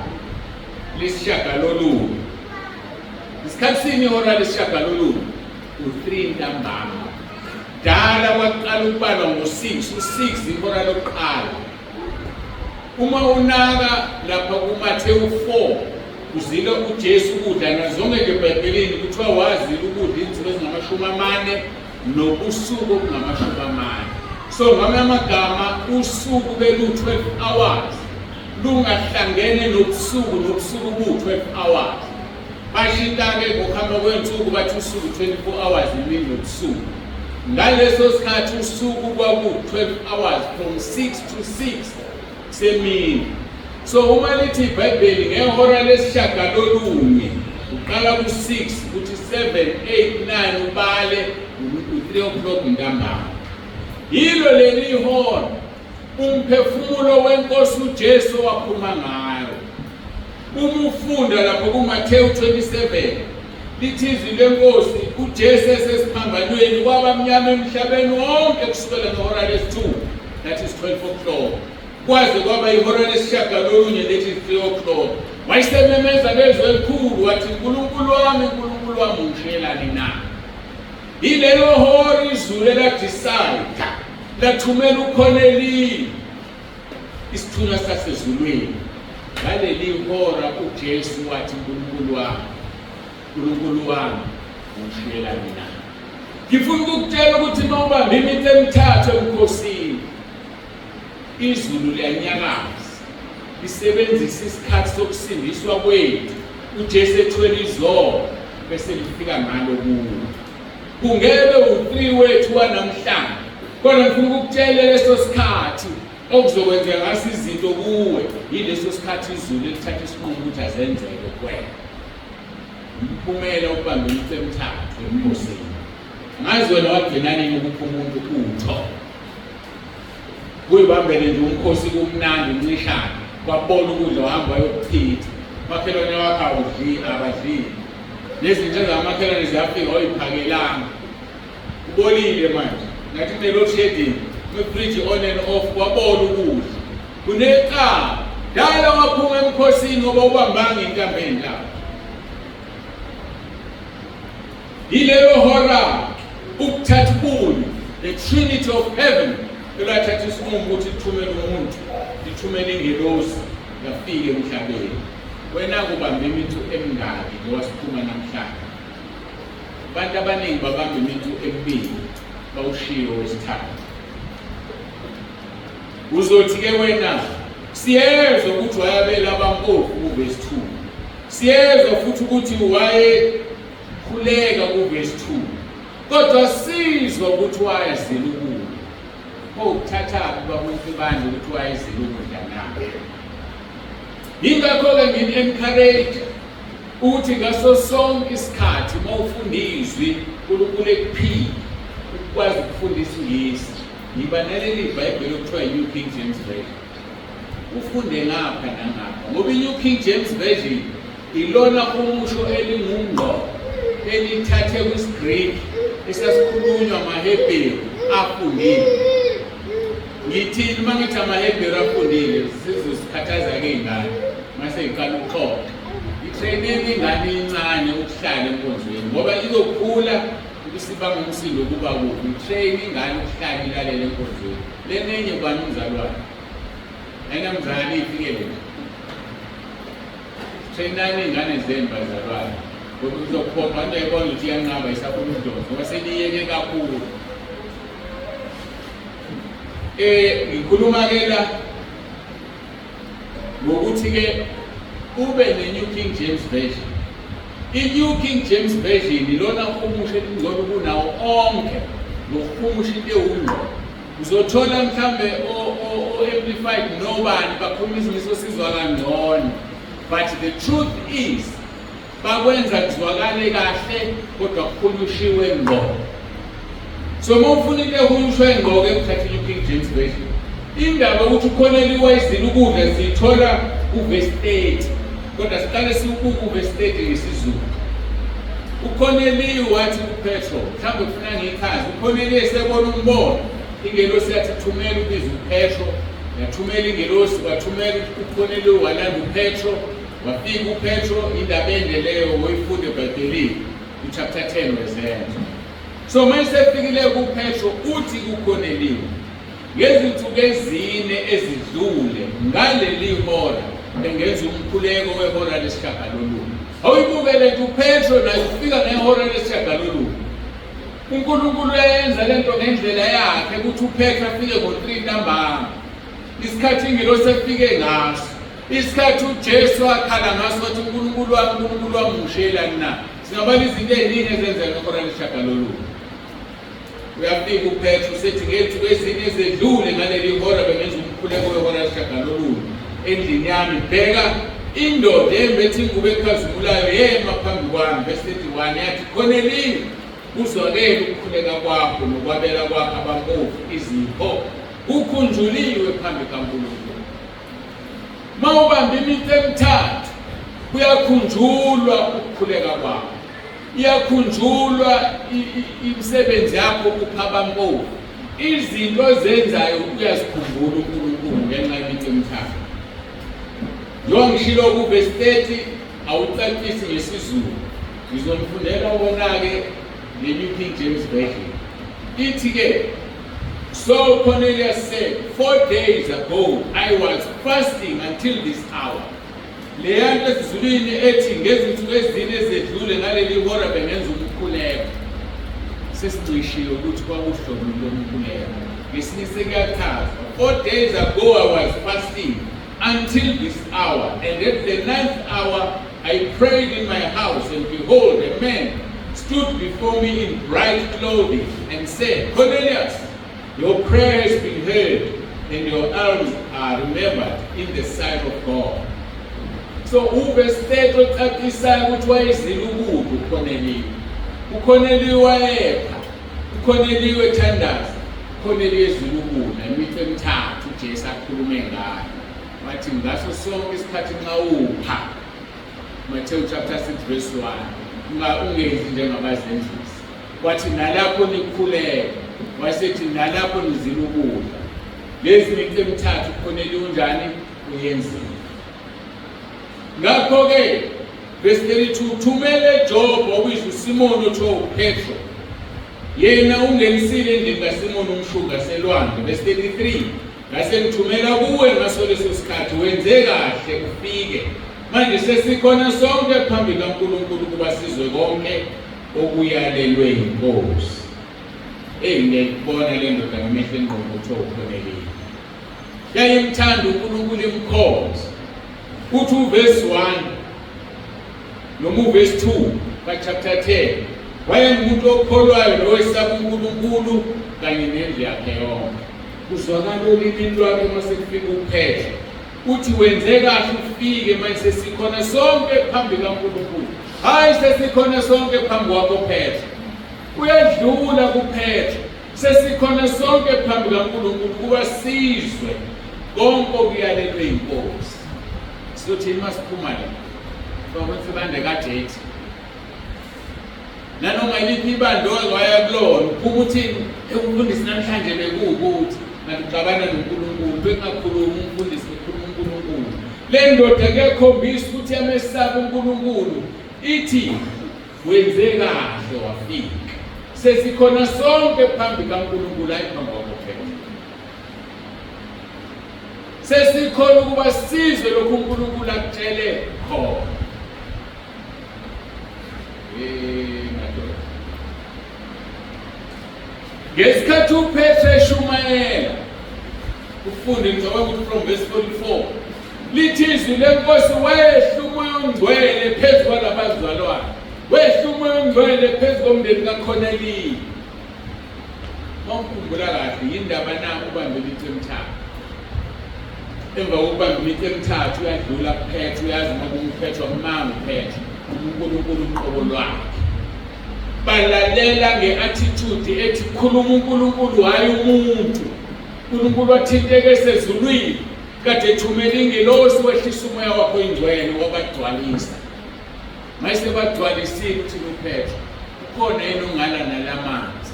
lesishagalolunye. Isikhathi sini ihora lesishagalolunye? U-3 ntambama. Dala kwaqala ukubalwa ngo-6, u-6 ihora lokuqala. Uma unaka lapha kuMathewu 4 uzile uJesu ukudla nazonke nje eBhayibhelini kuthiwa wazila ukudla izinsuku ezingamashumi amane nobusuku obungamashumi amane. So ngamanye amagama usuku belu-12 hours lungahlangene nobusuku nobusuku bu-12 hours. Bashintsha-ke ngokuhamba kwey'nsuku bathi usuku 24 hours imini nobusuku. Ngaleso sikhathi usuku kwaku-12 hours from 6 to 6 semini. So uma lithi iBhayibheli ngehora lesishagalolunye uqala ku-6 kuthi 7 8 9 ubale u-3 o'clock ntambama. Yilo leli ihora umphefumulo wenkosi uJesu waphuma ngayo. Uma ufunda lapho kuMathewu 27 Lithi izwi lenkosi uJesu esesiphambanweni kwaba mnyama emhlabeni wonke kusukela ngehora lesi-2, that is 12 o'clock, kwaze kwaba ihora lesishiyagalolunye, that is 3 o'clock. Wayesememeza ngezwi elikhulu wathi, "Nkulunkulu wami, Nkulunkulu wami, ungishiyelani na?" Yilelo hora izulu eladecide lathumela uKorneliyu, isithunywa sasezulwini. Ngaleli hora uJesu wathi, "Nkulunkulu wami, Nkulunkulu wami, ungishiyelani na?" Ngifuna ukukutshela ukuthi uma ubamba imithi emithathu emkhosini, izulu liyanyakaza, lisebenzisa isikhathi sokusindiswa kwethu uJesu ethwele izono, bese lifika ngalo kuwe. Kungebe u-3 wethu wanamhlanje, kodwa ngifuna ukukutshela, leso sikhathi okuzokwenzeka ngaso izinto kuwe yileso sikhathi izulu elithatha isinqumo ukuthi azenzeke kuwena. Umphumela ukubamba imithi emithathu emkhosini. Ngazi wena wagcina nini ukupha umuntu utho? Kuyibambele nje umkhosi, kumnandi, uncishane, kwabona ukudla, wahamba wayokuchitha. Makhelwane wakho awudli, abadlile. Nezinto zamakhelwane ziyafika, oyiphakelanga. Kubolile manje. Ngathi kune-load shedding, kwi-fridge on and off, kwabola ukudla. Kunecala. Dala waphuma emkhosini ngoba ubambanga intambo ey'ntathu. Yilelo hora ukuthatha ubunye, the Trinity of heaven, elathatha isinqumo ukuthi lithumele umuntu, lithumele ingelosi, yafika emhlabeni. Wena kubamba imithi emingaki njengoba siphuma namhlanje? Abantu abaningi babamba imithi emibili, bawushiye owesithathu. Uzothi-ke wena, siyezwa ukuthi wayabela abampofu kuvesi 2, siyezwa futhi ukuthi wayekhuleka kuvesi 2, kodwa sizwa ukuthi wayezila ukudla. Pho ukuthathaphi bakunsibande ukuthi wayezila ukudla na? Yingakho-ke ngini-encourage ukuthi ngaso sonke isikhathi uma ufunda izwi, uNkulunkulu ekuphile ukwazi ukufunda isiNgisi, yiba naleli Bhayibheli okuthiwa i-New King James Version, ufunde ngapha nangapha, ngoba i-New King James Version ilona umusho elingungqo elithathe kwisiGreek esasikhulunywa amaHebheru afundile. Ngithini uma ngithi amaHebheru afundile? Sizosikhathaza-ke iy'ngane mase iqala ukuxoxa. Itraining ingane incane ukuhlala enkonzweni, ngoba izokhula ukusibanga umsindo kuba kuphi. Itrain ingane ukuhlala ilalele enkonzweni. Lenenye ubani umzalwane ayinamzali, ifikele nje. Trainani iy'ngane zenu, bazalwane, ngoba uzophoqa into ayibona ukuthi iyanqaba, isafuna ukudonsa ngoba seniyeke kakhulu. Ngikhuluma ke la ngokuthi-ke ube ne-New King James Version. I-New King James Version ilona humusha elingcono kunawo onke ngokuhumusha into ewungqo. Uzothola mhlambe o-Amplified nobani bakhuluma isingisi osizwa kangcono, but the truth is bakwenza kuzwakale kahle, kodwa kuhunyushiwe ngqo. So uma ufuna into ehunyushwe ngqo-ke, kuthatha i-New King James Version. Indaba yokuthi uKorneliyu wayezila ukudla siyithola kuvesi 30, kodwa siqale siwubuke uvesi 30 ngesiZulu. UKorneliyu wathi kuPetro, mhlawumbe kufuna ngiyichaze, uKorneliyu esebona umbono, ingelosi yathi thumela ubize uPetro, yathumela ingelosi, wathumela uKorneliyu, walanda uPetro, wafika uPetro. Indaba ende leyo, woyifunde eBhayibhelini ku-chapter 10 weZenzo. So uma esefikile kuPetro, uthi kuKorneliyu, "Ngezinsuku ezine ezidlule ngaleli hora bengenza umkhuleko wehora lesishiyagalolunye." Awuyibuke lento, uPetro naye ufika ngehora lesishiyagalolunye. UNkulunkulu uyayenza lento ngendlela yakhe ukuthi uPetro afike ngo-3 ntambama, isikhathi ingelosi efike ngaso, isikhathi uJesu akhala ngaso wathi, "uNkulunkulu wami, uNkulunkulu wami, ungishiyelani na?" Singabala izinto ey'ningi ezenzeka ngehora lesishiyagalolunye. Uyafika uPetro, usethi, "Ngezinsuku ezine ezedlule ngaleli hora bengenza umkhuleko wehora lesishiyagalolunye endlini yami. Bheka, indoda embethe ingubo ekhazimulayo yema phambi kwami." Verse 31, yathi, "Korneliyu, kuzwakele ukukhuleka kwakho nokwabela kwakho abampofu izipho, kukhunjuliwe phambi kaNkulunkulu." Uma ubamba imithi emithathu, kuyakhunjulwa ukukhuleka kwakho. Iyakhunjulwa imisebenzi yakho ukupha abampofu. Izinto ozenzayo uyazikhumbula uNkulunkulu ngenxa yemithi emithathu. Njengoba ngishilo kuvesi 30 awucacisi ngesiZulu. Ngizonifundela wona-ke nge-New King James Version. Ithi-ke, So Cornelius said, 4 days ago I was fasting until this hour. Leya nto esizulwini ethi ngezinsuku ezine ezedlule ngaleli hora bengenza umkhuleko. Sesincishiwe ukuthi kwakuhlobo lomkhuleko. Ngesinye sekuyachaza. 4 days ago I was fasting until this hour, and at the ninth hour I prayed in my house, and behold, a man stood before me in bright clothing and said, 'Cornelius, your prayer has been heard, and your alms are remembered in the sight of God.'" So uvesi 30 ocacisayo ukuthi wayezila ukudla uKorneliyu. UKorneliyu wayepha, uKorneliyu ethandaza, uKorneliyu ezila ukudla imithi emithathu uJesu akhulume ngayo. Wathi ngaso sonke isikhathi nxa upha, Matthew chapter 6 verse 1, ungenzi njengabazenzisi. Wathi nalapho nikhuleka, wasethi nalapho nizila ukudla. Lezi mithi emithathu uKorneliyu unjani? Uyenzile. Ngakho-ke verse 32, thumele eJopha ubize uSimoni othiwa uPetro. Yena ungenisile endlini kaSimoni umshuki ngaselwandle. Verse 33, ngase ngithumela kuwe ngaso leso sikhathi, wenze kahle ufike. Manje sesikhona sonke phambi kaNkulunkulu ukuba sizwe konke okuyalelwe yiNkosi. Eyi, ngiyayibona le ndoda ngamehlo engqondo kuthiwa uKorneliyu. Yayimthanda uNkulunkulu, imkhonza. Uthi uvesi 1 noma uvesi 2 ka-chapter 10, wayengumuntu okholwayo nowesaba uNkulunkulu kanye nendlu yakhe yonke. Kuzwakala olimini lwakhe uma sekufika uPetro. Uthi wenze kahle ufike, manje sesikhona sonke phambi kaNkulunkulu. Hayi, sesikhona sonke phambi kwakho Petro. Uyadlula kuPetro. Sesikhona sonke phambi kaNkulunkulu kuba sizwe konke okuyalelwe inkosi. Sizothini masiphuma la? Sokuthi bande kajethi. Nanoma yiliphi ibandla owaya kulona, uphuma uthini? Umfundisi namhlanje bekuwukuthi kanti uxabana noNkulunkulu, bekungakhulumi umfundisi, bekhuluma uNkulunkulu. Le ndoda kuyakhombisa ukuthi yamesaba uNkulunkulu. Ithi wenze kahle wafika. Sesikhona sonke phambi kaNkulunkulu, hayi phambi kwakho Petro. Sesikhona ukuba sizwe lokhu uNkulunkulu akutshele khona. Madoda. Ngesikhathi uPetro eshumayela, ufunde, ngicabanga ukuthi from verse 44, lithi izwi lenkosi wehla uMoya oNgcwele phezu kwalabazalwane, wehla uMoya oNgcwele phezu komndeni kaKorneliyu. Mawukhumbula kahle yindaba na ubambe imithi emithathu. Emva kokubamba imithi emithathu uyadlula kuPetro, uyazi uma kuPetro akumanga uPetro, uNkulunkulu uqobo lwakhe. Balalela nge-attitude ethi khuluma uNkulunkulu hhayi umuntu. uNkulunkulu wathinteka esezulwini kade ethumela ingelosi wehlisa umoya wakho oyingcwele wabagcwalisa. Mayise bagcwalisile uthi uPetro, ukhona yini ongala nalamanzi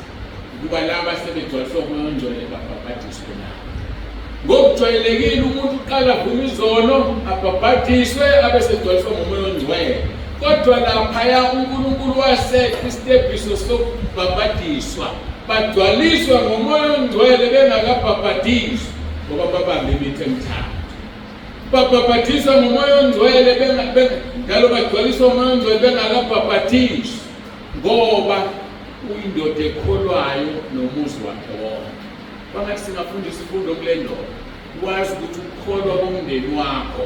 ukuba laba sebegcwaliswe umoya ongcwele babhabhadiswe na? Ngokujwayelekile umuntu uqala avuma izono, abhabhadiswe, abe segcwaliswa ngomoya ongcwele. Kodwa laphaya uNkulunkulu waseqa isitebhiso sokubhabhadiswa, bagcwaliswa ngomoya ongcwele bengakabhabhadiswa ngoba babambe imithi emithathu. Babhabhadiswa ngomoya ongcwele njalo bagcwaliswa ngomoya ongcwele bengakabhabhadiswa ngoba uyindoda ekholwayo nomuzi wakhe wonke. Kwangathi singafunda isifundo kule ndoda, wazi ukuthi ukukholwa komndeni wakho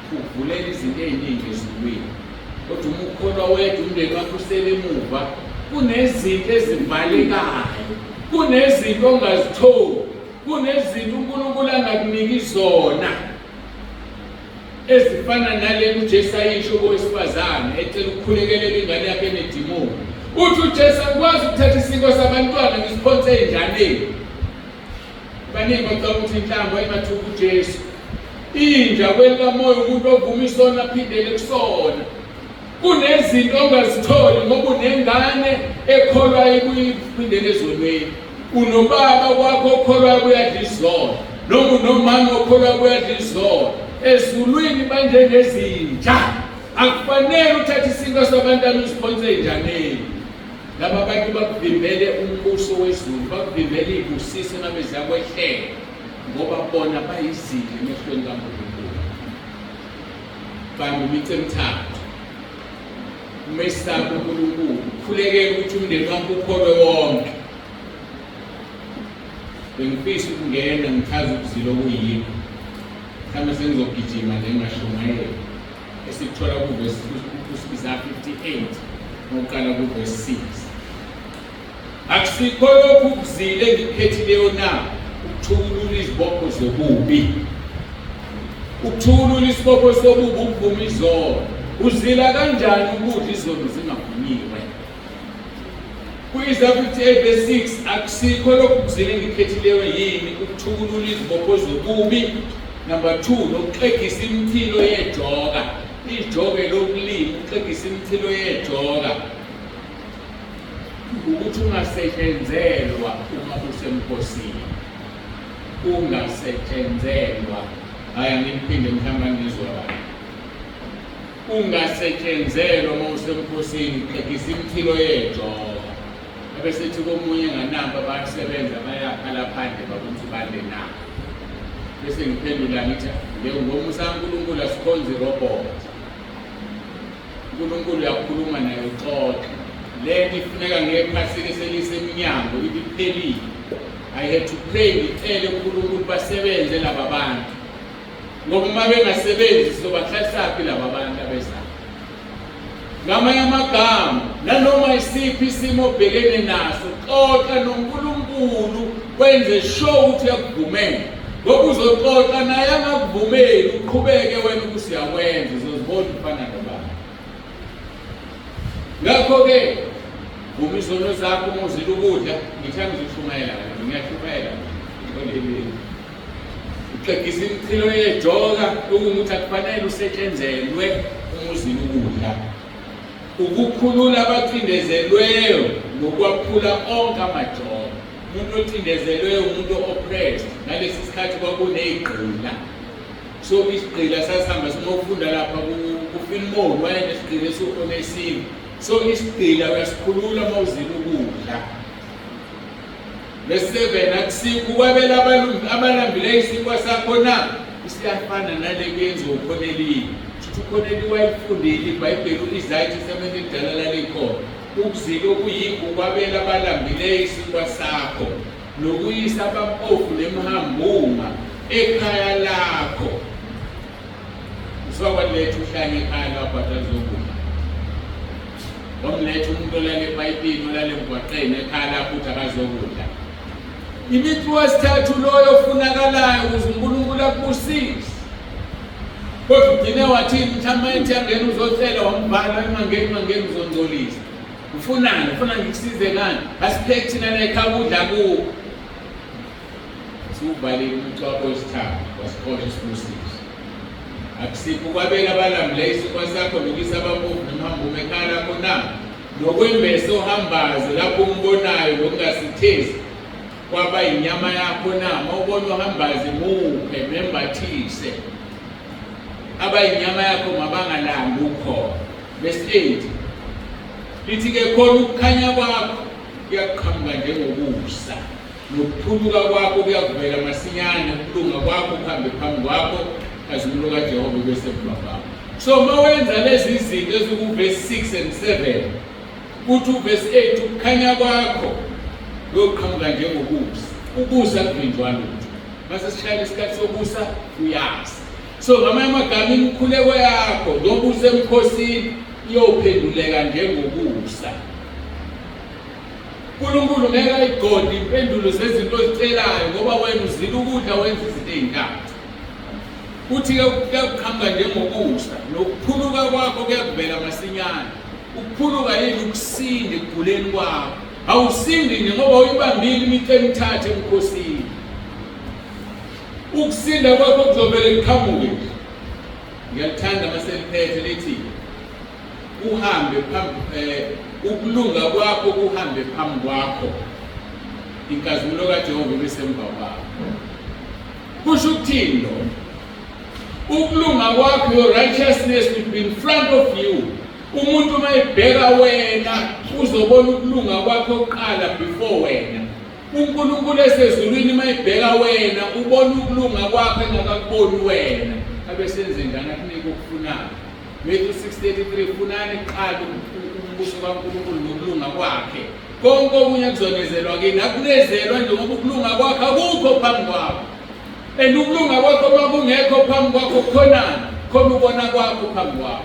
kuvulela izinto ey'ningi ezulwini, kodwa uma ukholwa wedwa umndeni wakho usele emuva, kunezinto ezivalekayo, kunezinto ongazitholi, kunezinto uNkulunkulu angakuniki zona ezifana nalena uJesu ayisho kowesifazane ecela ukukhulekelela ingane yakhe enedimoni. Uthi uJesu, angikwazi ukuthatha isinkwa sabantwana ngisiphonse ey'njaneni. Baningi bacabanga ukuthi inhlamvu ayingathuka uJesu. Inja kwelikamoya umuntu ovuma isono aphindele kusona. Kunezinto ongazitholi ngoba unengane ekholwayo ikuyiphindele ezonweni. Unobaba wakho okholwayo kuyadla izono, noma unomama okholwayo kuyadla izono. Ezulwini banjengezinja. Akufanele uthathe isinkwa sabantwana usiphonse enjaneni. Laba bantu bakuvimbele umbuso wezulu, bakuvimbele iy'busiso ngabe ziyakwehlela ngoba bona bayizinja emehlweni kaNkulunkulu. Bamba imici emithathu. Umesaba uNkulunkulu, ukhulekele ukuthi umndeni wakho ukholwe wonke. Bengifisa ukungena ngichaze ukuzila okuyikho. Mhlawumbe sengizogijima nje ngingashumayeli. Esikuthola kuvesi ku-Isaya 58 ngokuqala kuvesi 6. Akusikho lokhu ukuzila engikukhethileyo na ukuthukulula izibopho zobubi. Ukuthukulula isibopho sobubi ukuvuma izono. Uzila kanjani ukudla izono zingavunyiwe? Ku-Isaya 58 verse 6 akusikho lokhu kuzila engikukhethileyo yini ukuthukulula izibopho zobubi. Number 2 nokuxegisa imithilo yejoka. Ijoke lokulima ukuxegisa imithilo yejoka. Ukuthi ungasetshenzelwa uma usemkhosini. Ungasetshenzelwa. Hhayi anginiphinde mhlawumbe angizwa kahle. Ungasetshenzelwa uma usemkhosini, xegisa imithilo yejoka. Ebesethi komunye nganamba bayasebenza bayakhala phandle bakuthi bale na. Bese ngiphendula ngithi ngomusa kaNkulunkulu asikhonzi robot. uNkulunkulu uyakhuluma naye uxoxe. Le nto ifuneka ngephasika selisemnyango ibiphelile. I had to pray ngicele uNkulunkulu basebenze laba bantu. Ngoba uma bengasebenzi sizobahlalisaphi laba bantu abezayo. Ngamanye amagama, nanoma isiphi isimo obhekene naso, xoxa noNkulunkulu wenze sure ukuthi uyakuvumela. Ngoba uzoxoxa naye angakuvumeli uqhubeke wena ukuthi uyakwenza uzozibona ufana nobaba. Ngakho-ke vuma izono zakho uma uzila ukudla, ngithanda ukushumayela ngiyashumayela ngixoleleni. Uxegisa imichilo yejoka ukuthi akufanele usetshenzelwe uma uzila ukudla. Ukukhulula abacindezelweyo nokwaphula onke amajoka. Umuntu ocindezelweyo umuntu o-oppressed. Ngalesi sikhathi kwakuney'gqila. So isigqila sasihamba simofunda lapha kuFilimoni wayenesigqila esiwu-Onesimu. So isigqila uyasikhulula uma uzila ukudla. Verse 7 akusikho ukwabela abalambileyo isinkwa sakho na? Isiyafana nale kuyenziwa uKhoneliyu. Shuthi uKhoneliyu wayelifundile iBhayibheli u-Isaya iTestamente elidala lalikhona. Ukuzila okuyikho ukwabela abalambileyo isinkwa sakho nokuyisa abampofu nemhambuma ekhaya lakho. Usakwaletha uhlanye ekhaya lakho atazokudla. Wamletha umuntu olala epayipini olala emgwaqeni ekhaya lakho ukuthi akazokudla. Imithi wesithathu loyo ofunakalayo ukuze uNkulunkulu akubusise. Kodwa ugcine wathini mhlawumbe ethi angena uzocela wambhala engangeni ungangeni uzongcolisa. Ufunani? Ufuna ngikusize ngani? Asipheki thina la ekhaya ukudla kuwo. Siwuvalile umcwabo wesithathu wasixosha isibusiso. Akusikho ukwabela abalambileyo isinkwa sakho nokuyisa abampofu nomhambume ekhaya lakho na? Nokwembesa ohambaze lapho umbonayo nokungasithezi kwaba yinyama yakho na? Mawubona ohambaze muphe membathise. Abayinyama yakho mabangalambi ukhona. Verse 8 lithi-ke khona ukukhanya kwakho kuyakuqhamuka njengokusa Nokuphuluka kwakho kuyakuvela masinyane, ukulunga kwakho kuhambe phambi kwakho, nkazimulo kaJehova ibe semva kwakho. So uma wenza lezi zinto ezikuvesi 6 and 7, kuthi uvesi 8 ukukhanya kwakho kuyoqhamuka njengokusa. Ukusa kuvinjwa lutho. Mase sishayela isikhathi sokusa uyasa. So ngamanye amagama imikhuleko yakho njengoba usemkhosini iyophenduleka njengokusa. uNkulunkulu ngeke ayiqonde impendulo zezinto ozicelayo ngoba wena uzila ukudla wenza izinto ey'ntathu. Kuthi-ke kuyakuqhamuka njengokusa nokuphuluka kwakho kuyakuvela masinyane. Ukuphuluka yini? Ukusinda ekuguleni kwakho. Awusindi nje ngoba uyibambile imithi emithathu emkhosini. Ukusinda kwakho kuzovele kuqhamuke nje. Ngiyalithanda uma seliphethe lithi kuhambe phambi ukulunga kwakho kuhambe phambi kwakho, inkazimulo kaJehova ibe semva kwakho. Kusho ukuthini lokho? Ukulunga kwakho, your righteousness will be in front of you. Umuntu uma ebheka wena uzobona ukulunga kwakho kuqala before wena. UNkulunkulu esezulwini uma ebheka wena ubona ukulunga kwakho engakakuboni wena. Abe senze njani akunike okufunayo. Matthew 6:33 funani kuqala umbuso kaNkulunkulu nokulunga kwakhe. Konke okunye kuzonezelwa kini. Akunezelwa nje ngoba ukulunga kwakho akukho phambi kwakho. And ukulunga kwakho uma kungekho phambi kwakho kukhonani? Khona ukona kwakho phambi kwakho.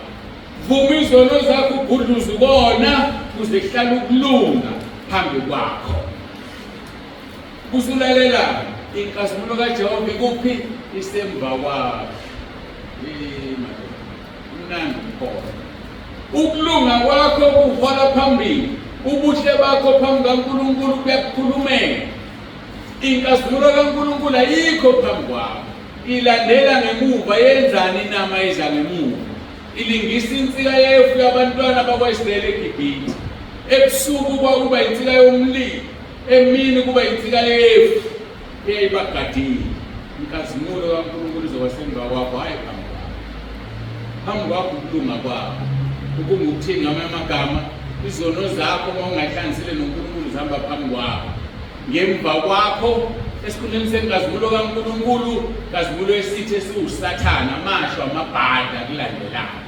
Vuma izono zakho ugudluze ukona kuze kuhlale ukulunga phambi kwakho. Kusulalela inkazimulo kaJehova ikuphi? Isemva kwakho. Mnandi khona. Ukulunga kwakho kuhola phambili. Ubuhle bakho phambi kaNkulunkulu kuyakukhulumela. Inkazimulo kaNkulunkulu ayikho phambi kwakho. Ilandela ngemuva yenzani inama iza ngemuva. Ilingisa insika yefu yabantwana bakwaIsrayeli eGibhithe. Ebusuku kwakuba insika yomlilo, emini kuba insika yefu eyayibagadile. Inkazimulo kaNkulunkulu izoba semva kwakho, hhayi phambi kwakho. Phambi kwakho ukulunga kwakho. Ukungukuthini ngamanye amagama? Izono zakho uma ungayihlanganisile noNkulunkulu zihamba phambi kwakho. Ngemva kwakho esikhundleni senkazimulo kaNkulunkulu, nkazimulo yesitha esiwuSathane, amasho amabhadi akulandelayo.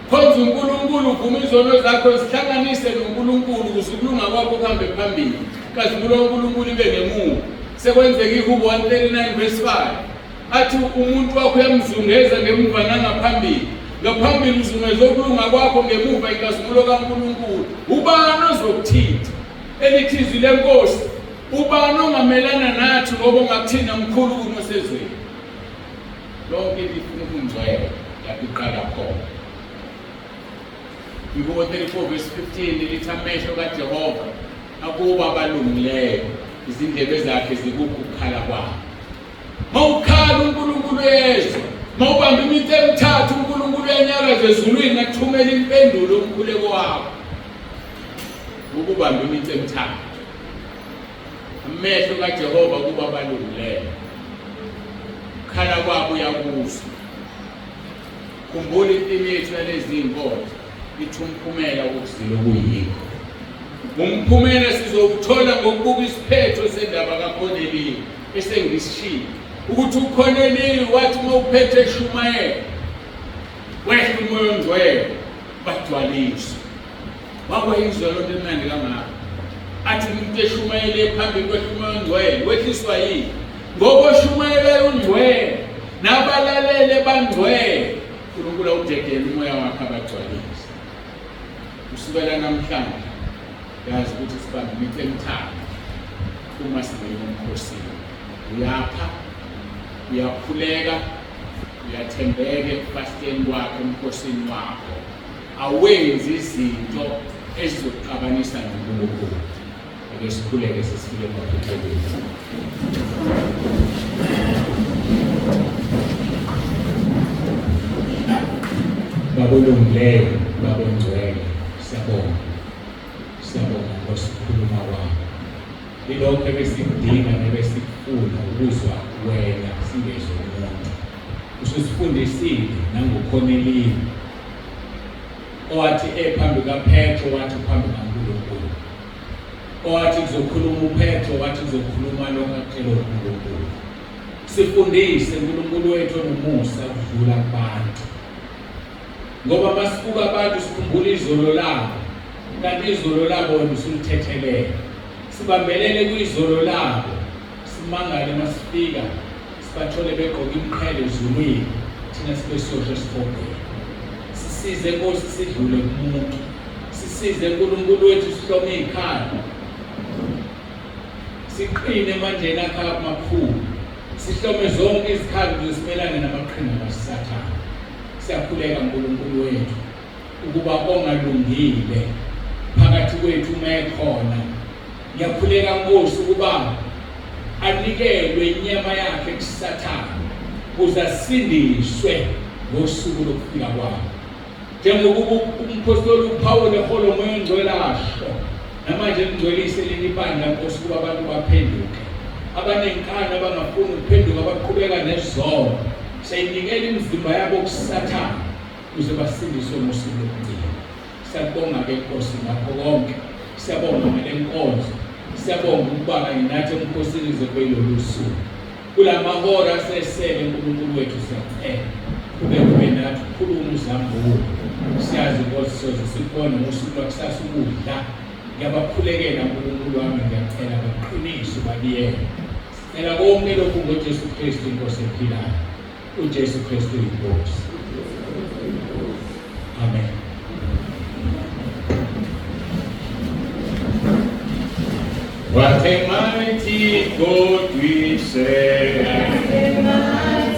Khonza uNkulunkulu, uvuma izono zakho, zihlanganise noNkulunkulu ukuze ukulunga kwakho kuhambe phambili. Nkazimulo kaNkulunkulu ibe ngemuva. Sekwenzeka iHubo 139 verse 5. Athi umuntu wakho uyamzungeza ngemuva nangaphambili. Ngaphambili uzungeze ukulunga kwakho, ngemuva inkazimulo kaNkulunkulu. Ubani ozokuthinta? Elithi izwi lenkosi, ubani ongamelana nathi ngoba ongakuthina mkhulu kunosezweni. Lonke lifuna ukungcwele lapho iqala khona. Ihubo 34 verse 15 lithi amehlo kaJehova akuba abalungileyo, izindlebe zakhe zikukho ukukhala kwabo. Mawukhala uNkulunkulu uyezwa. Mawubamba imithi emithathu uNkulunkulu uyanyakaza ezulwini athumela impendulo umkhuleko wakho. Ukubamba imithi emithathu. Amehlo kaJehova kuba abalungileyo. Khala kwabo uyakuzwa. Khumbula intimi yethu yalezi zinkonzo ithi umphumela wokuzila okuyikho. Umphumela sizowuthola ngokubuka isiphetho sendaba kaKorneliyu esengisishilo ukuthi uKorneliyu wathi uma uphethe eshumayela wehla umoya ongcwele bagcwaliswa. Wakwayizwa loo nto emnandi kangaka. Athi umuntu eshumayele phambi kwehla umoya ongcwele wehliswa yini? Ngoba oshumayelayo ungcwele nabalalele bangcwele. uNkulunkulu awudedele umoya wakhe abagcwalise. Kusukela namhlanje yazi ukuthi sibambe imithi emithathu uma singena emkhosini. Uyapha, uyakhuleka, uyathembeka ekufasteni kwakho emkhosini wakho. Awenzi izinto ezizokuxabanisa noNkulunkulu. Ake sikhuleke sesifike emaphethelweni. Baba olungileyo, Baba ongcwele, siyabonga. Siyabonga Nkosi ukukhuluma kwakho. Ilokho ebesikudinga nebesikufuna ukuzwa wena singezwa umuntu. Ususifundisile nangoKorneliyu owathi ephambi kaPetro wathi phambi kaNkulunkulu. Owathi kuzokhuluma uPetro wathi kuzokhuluma lokho akutshelwe uNkulunkulu. Sifundise uNkulunkulu wethu onomusa ukudlula kubantu. Ngoba masibuka abantu sikhumbula izolo labo, kanti izolo labo wena usulithethelele. Sibambelele kwizolo labo, simangale masifika sibathole begqoke imiqhele ezulwini, thina sibe siyosha esihogweni. Sisize Nkosi sidlule kumuntu. Sisize uNkulunkulu wethu sihlome ikhanda. Siqine emandleni akhe amakhulu. Sihlome zonke izikhali ukuze simelane namaqhinga kaSathane. Siyakhuleka uNkulunkulu wethu ukuba ongalungile phakathi kwethu uma ekhona. Ngiyakhuleka Nkosi ukuba anikelwe inyama yakhe kuSathane ukuze asindiswe ngosuku lokufika kwakhe. Njengokuba umphostoli uPawulu eholwa uMoya oNgcwele asho, namanje lingcwelise leli bandla Nkosi ukuba abantu baphenduke. Abanenkani abangafuni ukuphenduka abaqhubeka nezono, seyinikela imizimba yabo kuSathane ukuze basindiswe ngosuku lokugcina. Siyakubonga-ke Nkosi ngakho konke. Siyabonga ngale nkonzo. Siyabonga ukuba kanye nathi emkhosini kuze kube yilolu suku. Kula mahora asesele uNkulunkulu wethu siyacela kube kube nathi ukhuluma uzambulo. Siyazi Nkosi soze sikubone ngosuku lwakusasa ukudla. Ngiyabakhulekela uNkulunkulu wami ngiyacela baqinise babiyele. Sicela konke lokhu ngoJesu Kristu inkosi ephilayo. uJesu Kristu inkosi. Amen. What a mighty God we serve.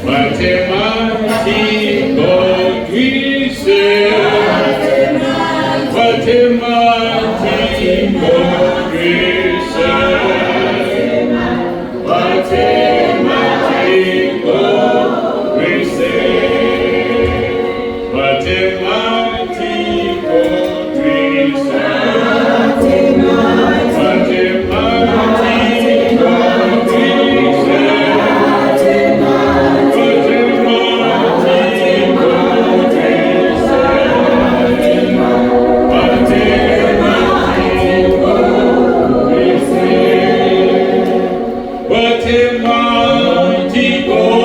What a mighty God we serve. What a mighty God we serve. What a mighty God we serve. What a mighty God we serve. What a mighty God we serve. What a mighty God we serve. What a mighty God we serve. What a mighty God.